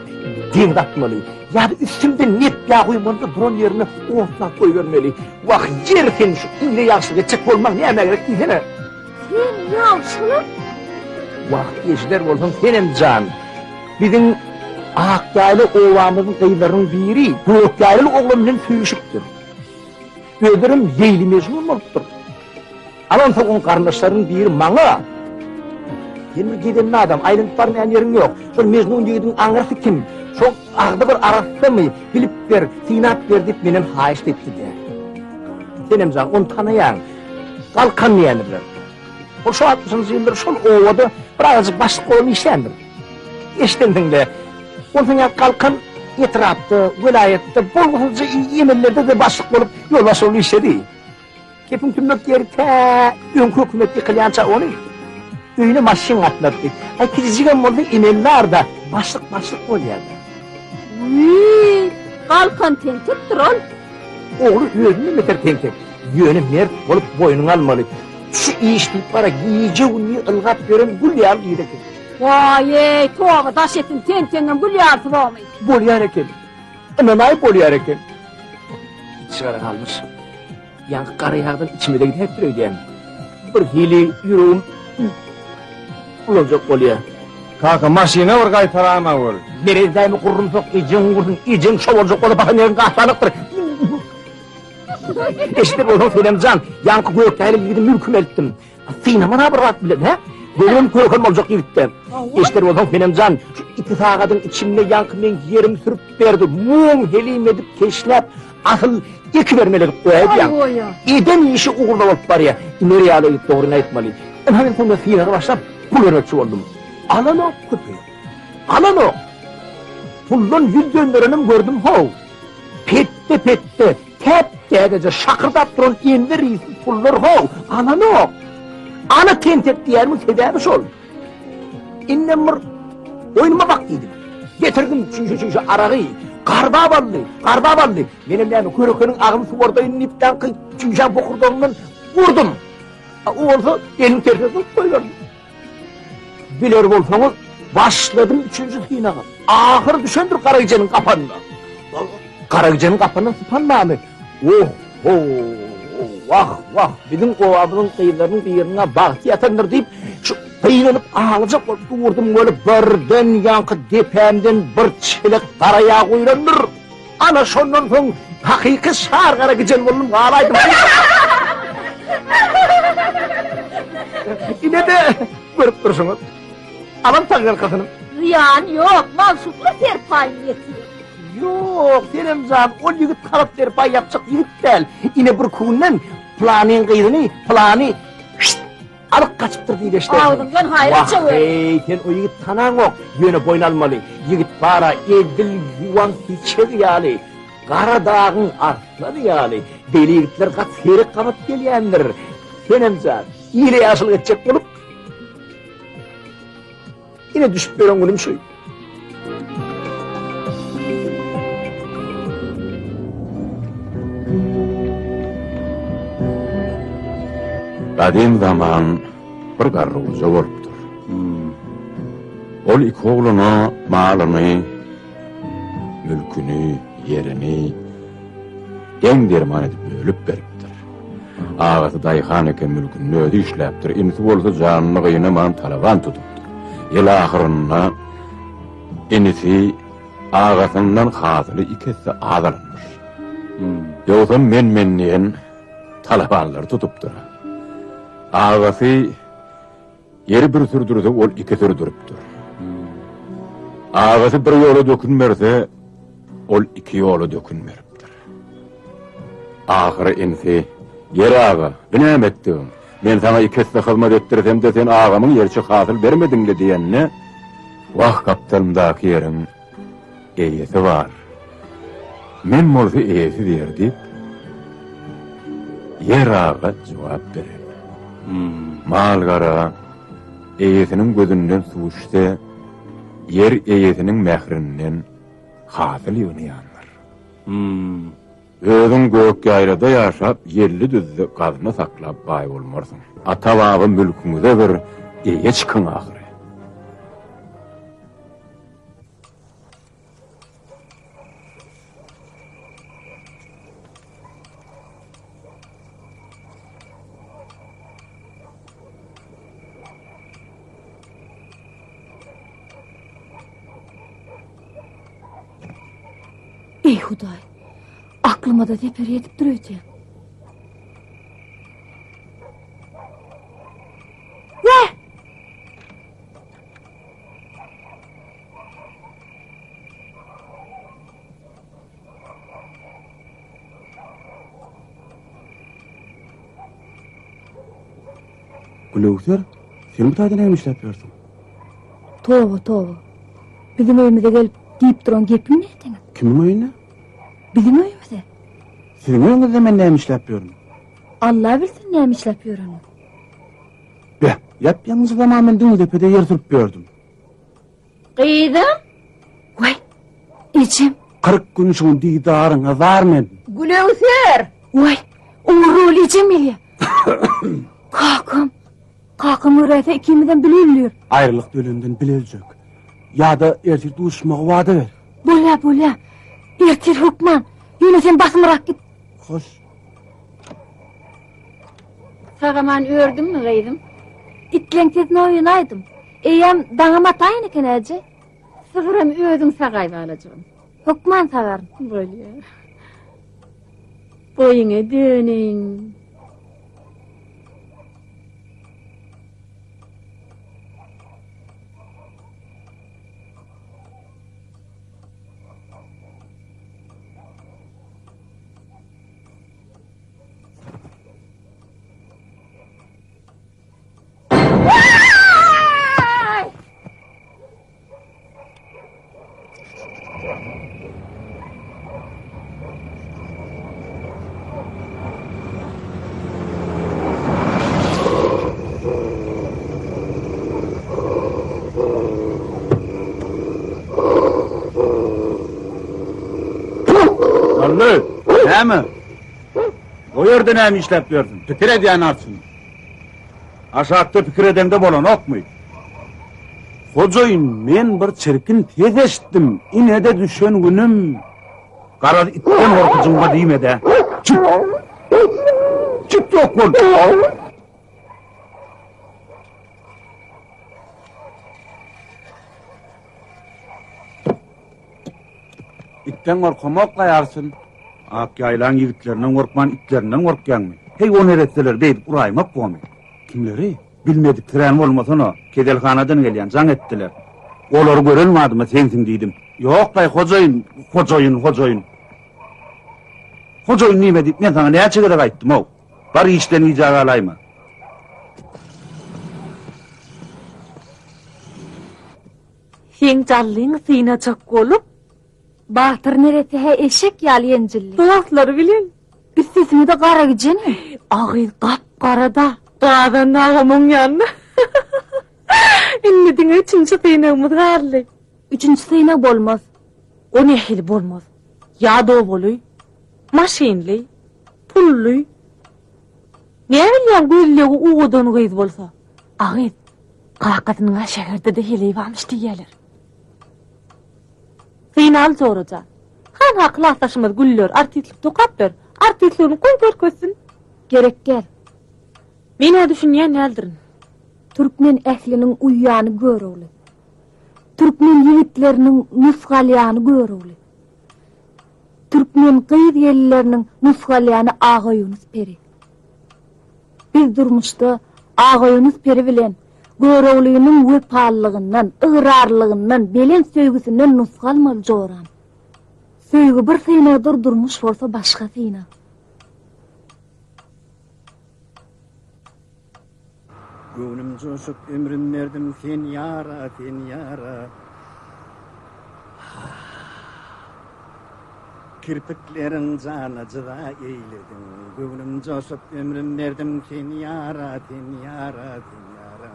deňze atmaly. Ýa-da üstümden nep ýag guýmaly-da duran ýerine otlap goýbermeli. Wah, ýeri sen şu ile ýagşylyk etjek bolmaň nämä gerek diýsene. Sen ýagşylyk? Wah, eşider bolsaň senem jan. Biziň Akýaýla obamyzyň gyzlarynyň biri Gökýaýlaly oglan bilen söýüşipdir. Özlerem Leýli-Mejnun bolupdyr. Alansoň oň garyndaşlarynyň biri maňa, Sen bir gezenli adam, aýlanyp barmaýan ýeriň ýok. Şol Mejnun ýigidiň aňyrsy kim? Şol agzy bir arassamy? Bilip ber, synap ber diýip menden haýyşt etdi-de. Senem jan, ony tanaýaň. Galkan diýendirler. Ol şo altmyşynjy ýyllar şol obada bir azajyk başlyk bolup işländir. Eşidensiň-le. Onsoň ýa Galkan etrapda, welaýatda bolgusyzja emellerde-de başlyk bolup, ýolbaşçy bolup işledi. Gepiň tümmek ýeri tä öňki hökümet ýykylýança ony öýüne maşyn gatnatdy. Aý kiçijigem bolsa emeldarda başlyk başlyk bolýada. Wiý, Galkan tentekdir ol. Ogly özünden beter tentek. Ýöne mert bolup boýnuňa almaly. Şu iş diýip bara gije-gündiz ylgap ýören gül ýaly gyz eken. Waý-eý, toba daş etsin, tentegiňem gül ýalysy bormy? Bolýar eken. Ynanaý bolýar eken. Içi gara galmyş. Ýaňky gara ýagdan içime-de gidäpdir öýdýän. Bir hili ýüregim bulanjak bolýar. Kaka, maşyna bir gaýtaraýma gör. Merez dämi gurrumsak, ejeň gursun, ejeň şo boljak bolsa bakan ýeriň gaçanykdyr. Eşidip bolsaň Senem jan, ýaňky gökdäli ýigidi mülküme eltdim. Synamana bir zat bilen, hä? Gözüm köken boljak ýigitde. Eşder bolsaň Senem jan, şu iki sagadyň içinde ýaňky meň ýerimi sürüp berdi. Mum helim edip keşläp, asyl ekibermeli edip goýaýdy. Eden işi ugruna bolup barýar. Iner ýaly ýigit dogryny aýtmaly. Ynha men soňra synaga başlap pul bermekçi boldum. Alanok köpeý. Alanok. Puldan ýüz dönderenim gördüm how. Petde-petde, täp-täzeje şakyrdap duran enwer ysly pullar how, alanok. Ana tentek diýýänimiň sebäbi şol. Indem bir oýnuma bak diýdim. Getirdim çüýşe-çüýşe aragy. Garbap aldy, garbap aldy. Menem näme körekeniň agzyny suwardaýyn diýip ýaňky çüýşäň bokurdagyndan urdum. O bolsa elini tersine syryp goýberdi. Biler bolsaňyz, başladym üçünji synaga. Ahyr düşendir Garagijeniň gapanyna. Garagijeniň gapanyndan sypan barmy? Oh-ho! Wah, wah, biziň obamyzyň gyzlarynyň biriniň-ä bagty ýatandyr diýip, şu gynanyp aglajak bolup durdum weli, birden ýaňky depämden bir çelek gara ýag guýlandyr. Ana şondan soň hakyky şar gara gijen boldum galaýdym. Ine-de görüp durşuňyz. Alan taňňarkasyny. Zyýany ýok, magşukly serpaýyny ýetir. Ýok, Senem jan, ol ýigit halat serpaý ýapjak ýigit däl. Ine bir günden pylanyň gyzyny pylany Alyp gaçypdyr diýip eşdersiň. Agzyňdan haýra çöwer. Wah-eý, sen o ýigit tanaňok, ýöne boýun almaly. Ýigit bar-a, edil ýuwan hiçegi ýaly, gara dagyň arslany ýaly. Beýle ýigitler gaty seýrek gabat gelýändir. Senem jan, ile ýagşylyk etjek bolup, Ine düşüp ýören günüm şu. Gadym zaman bir garry goja bolupdyr. Hmm. Ol iki ogluna malyny, mülküni, ýerini deň-derman edip bölüp beripdir. Agasy daýhan eken mülkünde özi işläpdir, inisi bolsa janyny gynaman talaban tutupdyr. Ýyl ahyrynda inisi agasyndan hasyly iki esse az alynmyş. Ýogsam men-men diýen talabanlary tutupdyr. Agasy. Ýeri bir sürdürse, ol iki sürdüripdir. Agasy bir ýola dökün berse, ol iki ýola dökün beripdir. Ahyry inisi, Ýer aga, bu näme etdigiň? Men saňa iki esse hyzmat etdirsem-de, sen agamyň ýerçe hasyl bermediň-le diýende, Wah, gapdalymdaky ýeriň eýesi bar. Men bolsa eýesiz ýer diýip, Ýer aga jogap beren. Mal-gara eýesiniň gözünden suw içse, ýer eýesiniň mährinden hasyl ýygnaýandyr. Özüň gök ýaýlada ýaşap, ýelli düzde gazna saklap baý bolmarsyň. Ata-baba mülküňize bir eýe çykyň ahyry. Eý Hudaý, aklyma-da zeper ýetipdir öýdýän. Wä! Gülöwser, sen bu taýda näme işläp ýörsüň? Toba, toba. Biziň öýümize gelip diýip duran gepiň näteňiz? Kimiň öýüne? Biziň öýümize. Siziň öýüňizde men näme işläp ýörün? Allah bilsin näme işläp ýöreniňi. Beh, ýap-ýaňyja zaman men Düňdepede ýer sürüp ýördüm. Gyzym! Waý, ejem! 40 gün şuň didaryňa zar men. Gülöwser! Waý, Ogurrol ejem gelýär. Kakam, kakam göräýse ikimizem bile ölýär. Aýrylykda ölenden bile öljek. Ýa-da ertir duşmagy wada ber. Bolýar, bolýar. Ertir hökman. Ýöne sen basymrak git. Hoş. Sag-aman ördüňmi, gyzym? Itleň sesine oýanaýdym. Eýýäm daňam ataýyn eken, äje. Sygyram özüň sagaý, balajygym. Hökman sagaryn. Bolýar. Boýuňa döneýin. Ally, näme? O ýerde näme işläp ýörsüň? Pikir edýän arçyn. Aşakda pikir edeňde bolanokmy? Hojaýyn, men bir çirkin ses eşitdim, ine-de düşen günüm. Garaz, itden gorkujyňga diýme-dä. Çyk! Çyk ýok bol! Itden gorkamok gaýarsyn. Ak ýaýlaň ýigitlerinden gorkman itlerinden gorkýaňmy? Heý o neresseler beýdip uraýmak bomy? Kimleri? Bilmedik sirän bolmasana, keselhanadan gelýän, jaň etdiler. Olary gören badyma sensiň diýdim. Ýok-laý, hojaýyn, hojaýyn, hojaýyn. Hojaýyn diýme diýip men saňa näçe gezek aýtdym-ow. Bar işden gijä galaýma. Seň jallyňy synajak bolup. Batyr neresse-hä eşek ýaly ýenjildi. Dostlary bilen. Üstesine-de gara gijeni. A gyz gap-gara-da. Gazan agam oň ýanynda. Indi diňe üçünji synagymyz galdy. Üçünji synag bolmaz. O nähili bolmaz? Ýa dowaly, maşynly, pully. Näbilýäň gözlegi owadan gyz bolsa. A gyz, kakasynyň-a şäherde-de heleý barmyş diýýäler. Synal jora jan. Hanha klasdaşymyz Güller artistlik dokap ber. Artistligini goý görkezsin. Gerek däl. Men-ä düşünýän däldirin. Türkmen ähliniň uýýany Görogly. Türkmen ýigitleriniň nusga alýany Görogly. Türkmen gyz-gelinleriniň nusga alýany Agaýunus peri. Biz durmuşda Agaýunus peri bilen. Göroglynyň wepalylygyndan, ygrarlylygyndan, belent söýgüsinden nusga almaly joram. Söýgi bir synagdyr, durmuş bolsa başga synag. Göwnüm joşup ömrüm berdim sen ýara, sen ýara. Kirpikleriň jana jyza eýlediň. Göwnüm joşup ömrüm berdim sen ýara, sen ýara, sen ýara.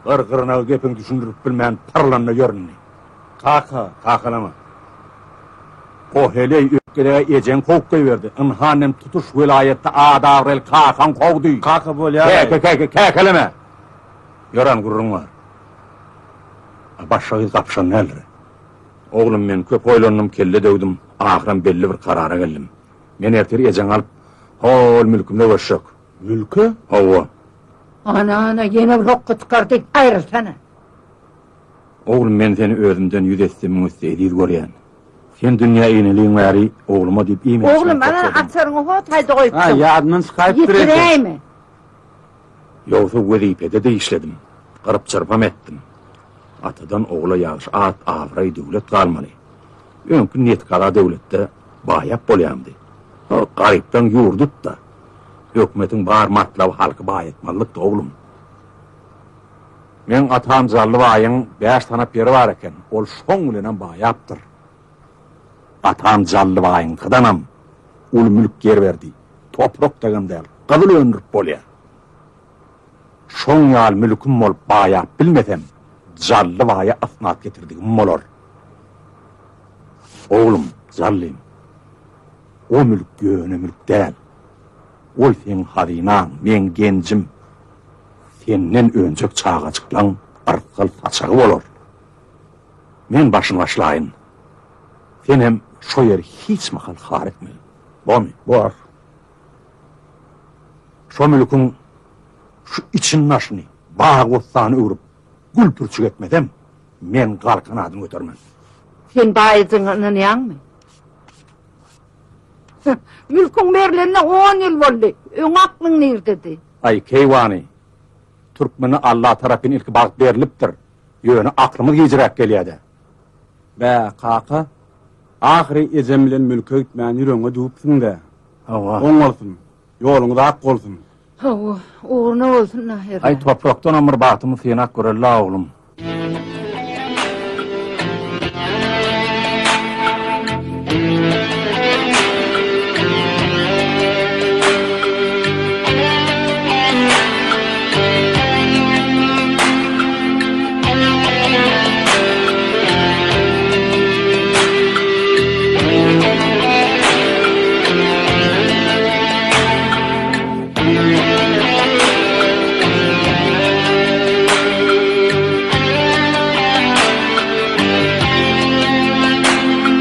Bir gyrnagy gepiňi düşündirip bilmän pyrlanda ýör indi. Kaka. Kakalama. O heleý ökgedege ejeň kowup goýberdi. Ynha indem tutuş welaýatda at-abraýly kakaň kowdy. Kaka bolýar-aý. Käke käke käkeleme. Ýören gürrüň bar. A başga gyz gapyşan däldir. Oglum men köp oýlandym, kelle döwdüm, ahyram belli bir karara geldim. Men ertir ejeňi alyp, hol mülkümde görüşjek. Mülke? Hawa. Ana, ana, ýene bir hokga çykardy, aýrylsana. Oglum men seni özümden ýüz esse müň esse eziz görýän. Sen dünýä ineliň bäri ogluma diýip iýmän Oglum ana açaryňy ho taýda goýupsyň. Ha ýadyndan çykaýypdyr eje. Ýetiräýme. Ýogsa wezipede-de işledim. Gyryp-çyrpam etdim. Atadan ogla ýagşy at, abraý, döwlet galmaly. Öňki Netgala döwletde baýap bolýamdy. Ho, garyplaň ýurdudy-da. Hökümetiň bar matlaby halky baýatmalykdy, oglum. Meň atam Jally baýyň bäş tanap ýeri bar eken, ol şoň bilenem baýapdyr. Atam Jally baýyňkydanam uly mülk ýer berdi. Toprak dagam däl, gyzyl öndürip bolýar. Şoň ýaly mülküm bolup baýap bilmesem, Jally baýa ysnat getirdigim bolar. Oglum, Jallym, o mülk ýöne mülk däl. Ol seň hazynaň, meň genjim. Senden önjek çagajyklaň yrsgal saçagy bolar. Men başyny başlaýyn. Senem şo ýeri hiç mahal har etmegin. Bormy? Bor. Şo mülküň şu için-daşyny bag-bossana öwrüp, gül-pürçük etmesem, men Galkan adyny götermen. Sen baýajygyňa ynanýaňmy? Mülküň berlenine on ýyl boldy. Öň aklyň nirdedi? Aý, keýwany, türkmene Alla tarapyn ilki bagt berlipdir. Ýöne aklymyz gijräk gelýä-dä. Bä, kaka, ahyry ejem bilen mülke gitmäni ýüregiňe düwüpsiň-dä. Hawa. Oň bolsun. Ýoluňyz ak bolsun. Hawa, ugruna bolsun-da her. Aý, toprakdanam bir bagtymyzy synap göreli-la, oglum.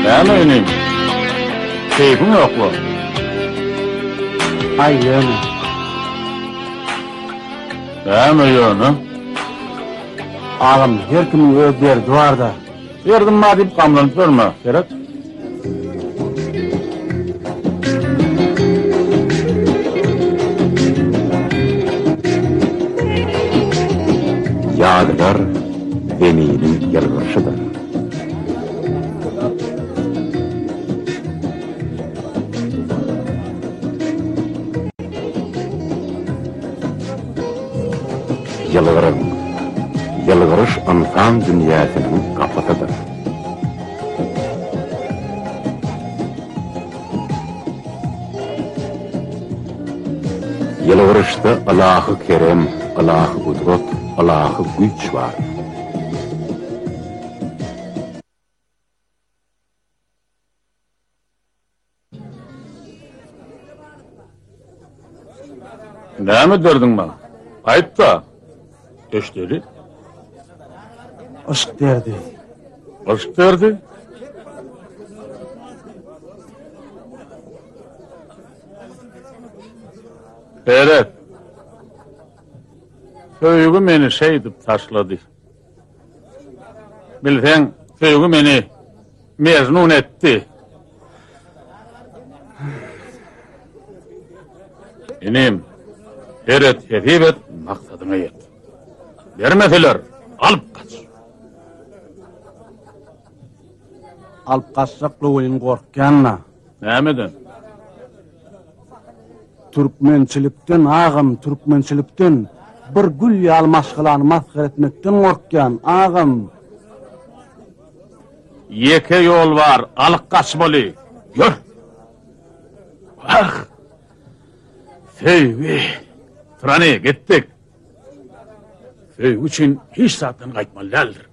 Näme inim? Keýpiň ýokla? Aý ýöne. Näme ýöne? Agam, her kimiň öz derdi bar-da. Derdim bar diýip gamlanyp ýörme, seret. Ýazylar Zeminiň ýylgyryşydyr. Ýylgyryň. Ýylgyryş ynsan dünýäsiniň gapysydyr. Ýylgyryşda ylahy kerem, ylahy gudrat, ylahy güýç bar. Näme derdiň bar? Aýt-da. Eşdeli. Yşk derdi. Yşk derdi? Seret. Söýgi meni şeýdip taşlady. Bilseň, söýgi meni Mejnun etdi. Inim, seret, hesip et, maksadyňa. Maksadyňa ýet. Bermeseler, alyp gaç. Alyp gaçjakla welin gorkýan-da. Nämeden? Türkmençilikden agam, türkmençilikden. Bir gül ýaly maşgalany masgara etmekden gorkýan, agam. Ýeke ýol bar, alyp gaçmaly. Ýör! Ah! Söýgi! Syrany, gitdik. Söýgi üçin hiç zatdan gaýtmaly däldir.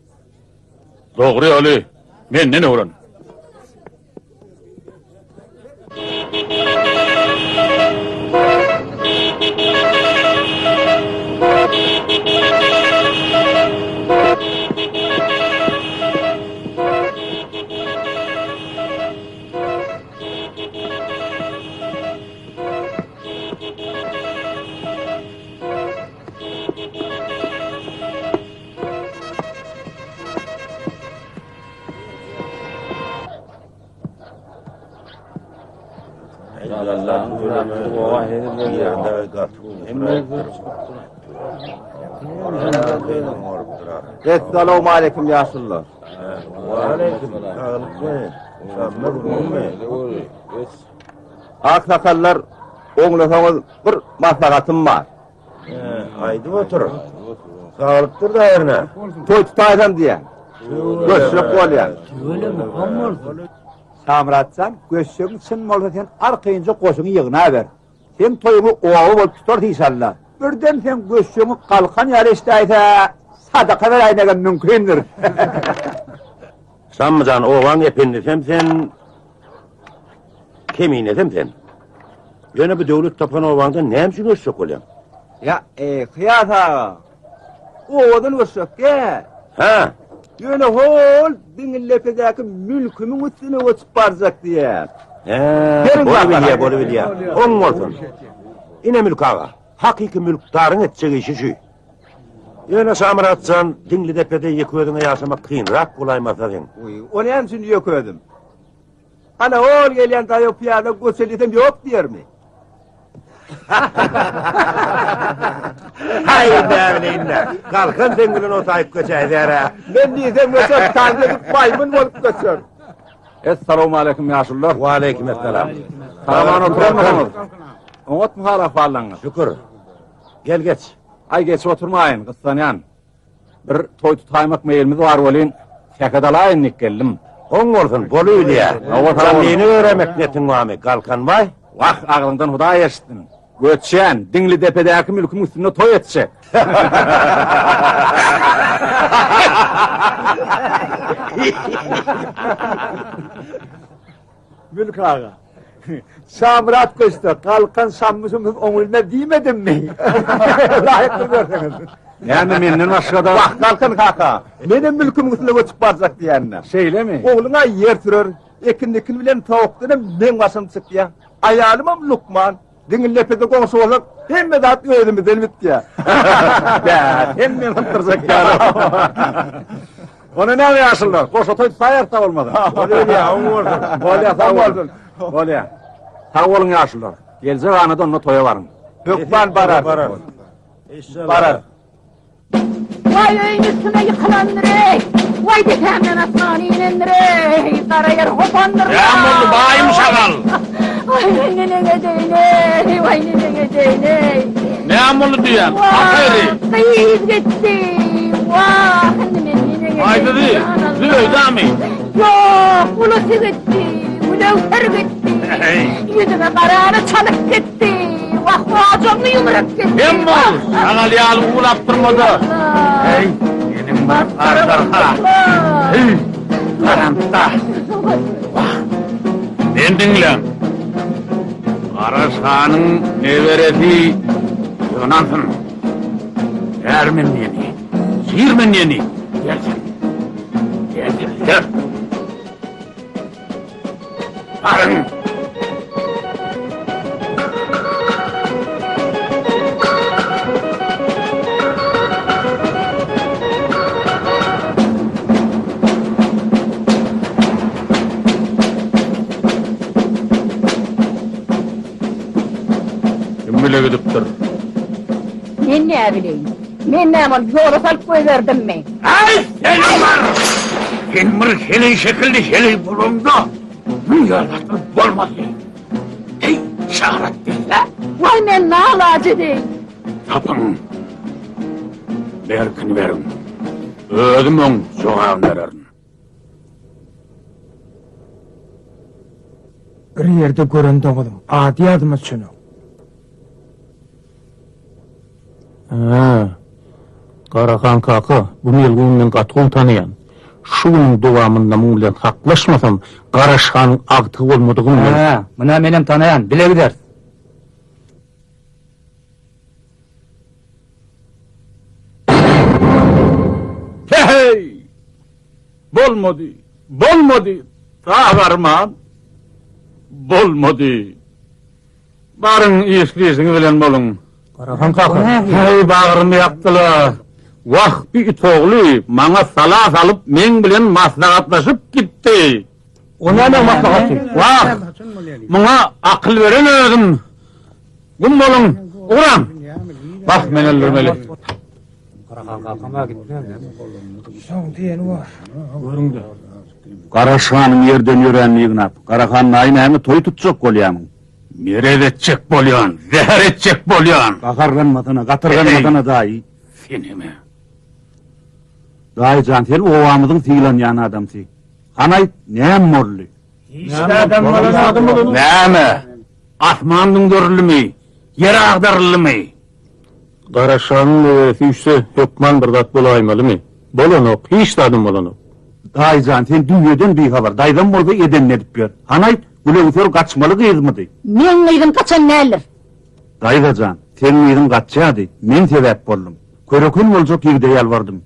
Dogry ýoly menden öwren. Essalawmaleýkim ýaşulular. Aksakallar oňlasaňyz bir maslahatym bar. Aýdyp otur. Saglykdyr da erne. Toý tutaýsam diýýän. Göçjek bolýan. Tüweleme, oň bolsun. Şamyratjan, göçjegiň çyn bolsa sen arkaýynja goşuňy ýygnaber. Seň toýuňy oba bolup tutarys işalla. Birden seň göçjegiňi galkan ýaly eşidäýse, sadaka beräýmegem mümkindir. Şamyjan, obaň ependisem sen, Keminesem sen. Ýöne bu döwlet tapan obaňdan näme üçin göçjek bolýaň? Ýa, e, Kyýas aga, obadan göçjek däl. Hä? Ýöne hol Diňildepedäki mülkümiň üstüne göçüp barjak diýýän. Hä, bolubilýär, bolubilýär. Oň bolsun. Ine Mülk aga, hakyky mülkdaryň etjek işi şu. Ýöne Şamyrat jan, Diňlidepede ýeke özüňe ýaşamak kynrak bolaýmasa seň. Uý, o näme üçin ýeke özüm? Ana ol gelýän daýaw pyýada göçel diýsem ýok diýermi? Haý, näbileýin-dä. Galkan seň bilen otaýyp göçäýser-ä. Men diýsem göçer, tans edip maýmyn bolup göçer. Essalawmaleýkim ýaşulular. Waleýkim esselam. Sag-aman oturanmysyňyz? Oňatmy hal-ahwallaryňyz? Şükür. Gel geç. Aý geçip oturmaýyn, gyssanýan. Bir toý tutaýmak meýlimiz bar welin, sähet alaýyn diýip geldim. Oň bolsun, bolubilýä. Janlyny öremek netiň barmy, Galkanbaý? Wah, agzyňdan Hudaý eşitsin. Göçýän, Diňlidepedäki mülküň üstünde toý etjek. Mülk aga. Şamyrat göçse, Galkan Şammyşymyz oňulmaz diýmedimmi? Laýykly görseňiz. Näme menden başga-da? Wah, Galkan kaka, menem mülkümiň üstüne göçüp barjak diýýän-dä. Şeýlemi? Ogluň-a ýer sürer, ekin-dikin bilen towukdan hem meň başym çykýar. Aýalymam lukman. Diňildepede goňşy bolsak, hemme zat özümizden bitýär. Bä, sen meni sypdyrjak ýaly. Onda näme ýaşulular, goşa toý tutaýarys-da bolmasa. Bolýa, oň bolsun. Bolýa, sag bolsun. Bolýa. Sag boluň ýaşulular. Geljek anada onda toýa baryň. Hökman bararys. Bararys. Waý öýüň üstüme ýykylandyr-eý! Waý depämden asman inendir-eý! Gara ýer hopandyr-la! Näme boldy, baýym şagal? Waý men neneň edeýin-eý! Waý neneň edeýin-eý! Näme boldy diýýän? Ahyry! Gyz gitdi! Wah, indi men neneň edeýin? Haýsysy? Zübeýdamy? Ýok, ulusy gitdi! Gülöwser gitdi! Ýüzüme garany çalyp gitdi! Wah, ojagymy ýumrup gitdi! Hem bol, şagal ýaly uwlap durma-da. Heý, meniň bir aždarha! Heý, garantda! Wah, men diňläň! Garaşanyň neberesi ýygnansyn! Ärmen diýeni, şirmen diýeni gelsin! Gelsin, gel! Baryň! Kim bile gidipdir? Men näbileýin. Men näme ony ýola salyp goýberdimmi? Aý, seniň bar! Sen bir heleý şekilli heleý bolaňda, muň ýaly zatlar bolmazdy. Heý, şarat berse. Waý, men nalaç edeýin. Tapyň. Berkini beriň. Özüm oň jogabyny bererin. Bir ýerde gören doňuzym, ady ýadyma düşenok. Hä, Garahan kaka, bu melguny men gaty gowy tanaýan. Şu günüň dowamynda muň bilen haklaşmasam, Garaşhanyň agtygy bolmadygym men. Hä, muny menem tanaýan, bile gideris. Heý! Bolmady, bolmady, sag arman. Bolmady. Baryň işli-işiňiz bilen boluň. Garahan kaka. Heý, bagrymy ýakdylar. Wah, bi it ogly maňa sala salyp, meň bilen maslahatlaşyp gitdi. O näme maslahaty? Wah, muňa akyl beren özüm. Gum boluň, ugraň! Wah, men öldürmeli. Garahan kakam-a gitmez. Soň diýeni bar. Görüň-de. Garaşhanyň ýerden ýöränini ýygnap, Garahan daýy näme toý tutjak bolýamyň? Merez etjek bolýan, zäher etjek bolýan. Gaharlanmasana, gatyrganmasana daýy. Senem-ä. Daýy jan, sen obamyzyň sylanýan adamsy. Hany aýt, näme boldy? Hiç zadam bolanok. Näme? Asman düňderilimi? Ýer agdaryldymy? Garaşanyň nöbeti süýşse, hökman bir zat bolaýmalymy? Bolanok, hiç zadam bolanok. Daýy jan, sen düýeden bihabar, daýzam bolsa edenini edip ýör. Hany aýt, Gülöwser gaçmaly gyzmydy? Meň gyzym gaçan däldir. Daýza jan, seň gyzyň gaçýady, men sebäp boldum. Köreken boljak ýigide ýalbardym.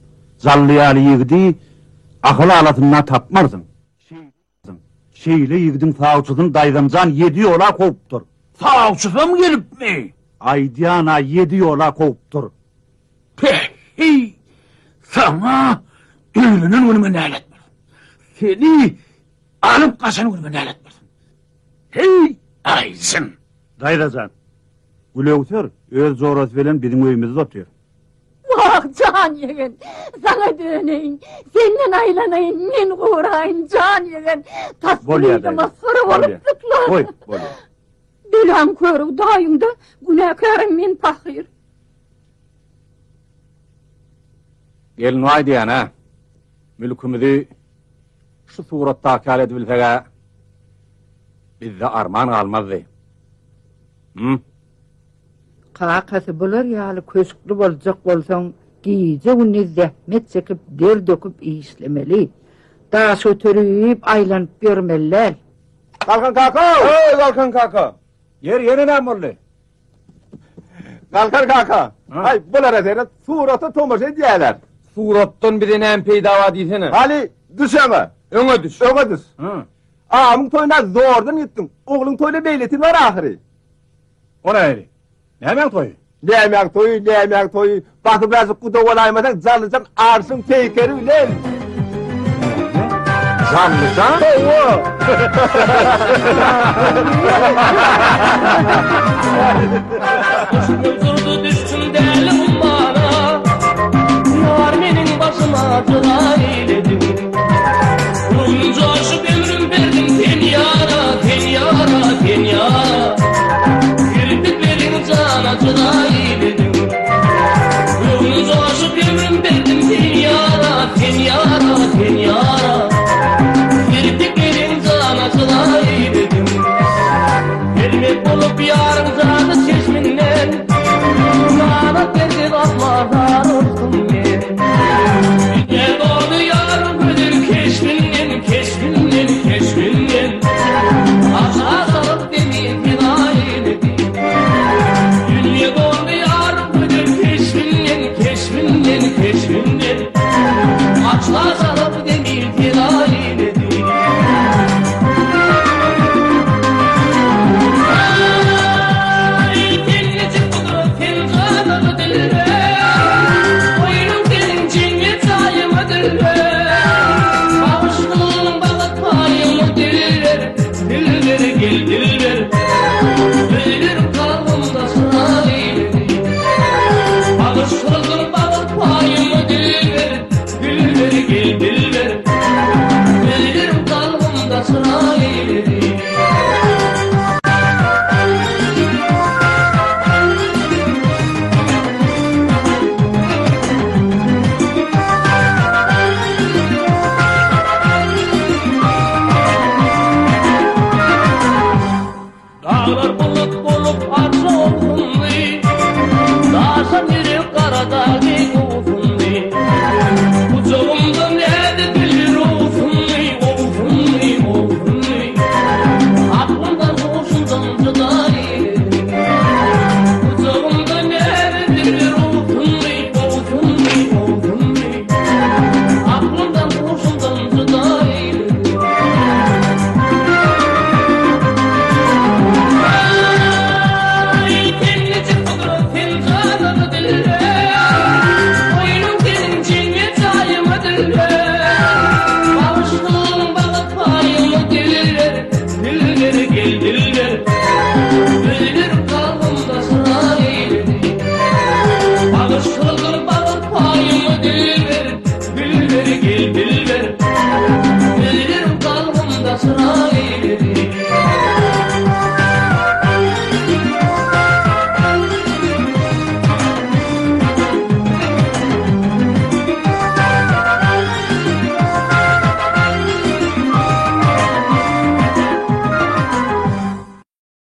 Jally ýaly ýigidi Ahal alasynda tapmarsyň. Şeýle ýigidiň sawçysyny daýzamjan ýedi ýola kowupdyr. Sawçysam gelipmi? Aýdýan-a ýedi ýola kowupdyr. Päheý! Saňa öýlenen günüme nälet bolsun. Seni alyp gaçan günüme nälet bolsun. Heý, aýjyn! Daýzajan, Gülöwser öz jorasy bilen biziň öýümizde otyr. Wah, jan ýegen, saňa döneýin, senden aýlanaýyn, men goraýyn, jan ýegen, tas Bolýar, beýle daýza. masgara Bolýar. bolupdyklar. Goý, bolýar. Belaň körügi daýyňda, günäkärem men pahyr. Gelin diýýän-ä, mülkümizi şu suratdaky ýaly edibilseg-ä, bizde arman galmazdy. Hüm? Kakasy bular ýaly köşkli boljak bolsaň, gije-gündiz zähmet çekip, der döküp işlemeli. Daş göterip aýlanyp ýörmeli däl. Galkan kaka! Eý, Galkan kaka! Ýeri, ýene näme boldy? Galkan kaka! Aý, bulara seret, surata tomaşa edýärler. Suratdan bize näme peýda bar diýsene. Hany, düş öňe. Öňe düş. Öňe düş. Agamyň toýuna zordan gitdiň. Ogluň toýuna beýletin bar ahyry. O nähili? Nämäň toýy? Nämäň toýy, nämäň toýy? Basybrazyk guda bolaýmasaň, Jallyjan arşyň peýkeri bilen. Jallyjan? Hawa. Durdy düşdüm däli ummana Ýar meniň başyma jyga eýlediň Ruhum joşup ömrüm berdim sen ýara, sen ýara, sen ýara Kirpikleriň jana jyga eýlediň Ruhum joşup ömrüm berdim sen ýara, sen ýara, sen ýara Kirpikleriň jana jyga eýlediň Gelmek bolup ýaryň jany çeşminden Ganat berdi asla zar olsun men Dünýä doldy ýaryň gözel keşbinden Keşbinden, keşbinden Arşa salyp beni pena eýledi Dünýä doldy ýaryň gözel keşbinden Keşbinden, keşbinden Arşa salyp beni pena eýledi Ýar bulut bolup arşa owsundy, Daşan ýürek gara dagy gowsundy. Gujagymda nädip bilir owsundy, owsundy, owsundy. Aklymdan huşumdan jyda eýlediň.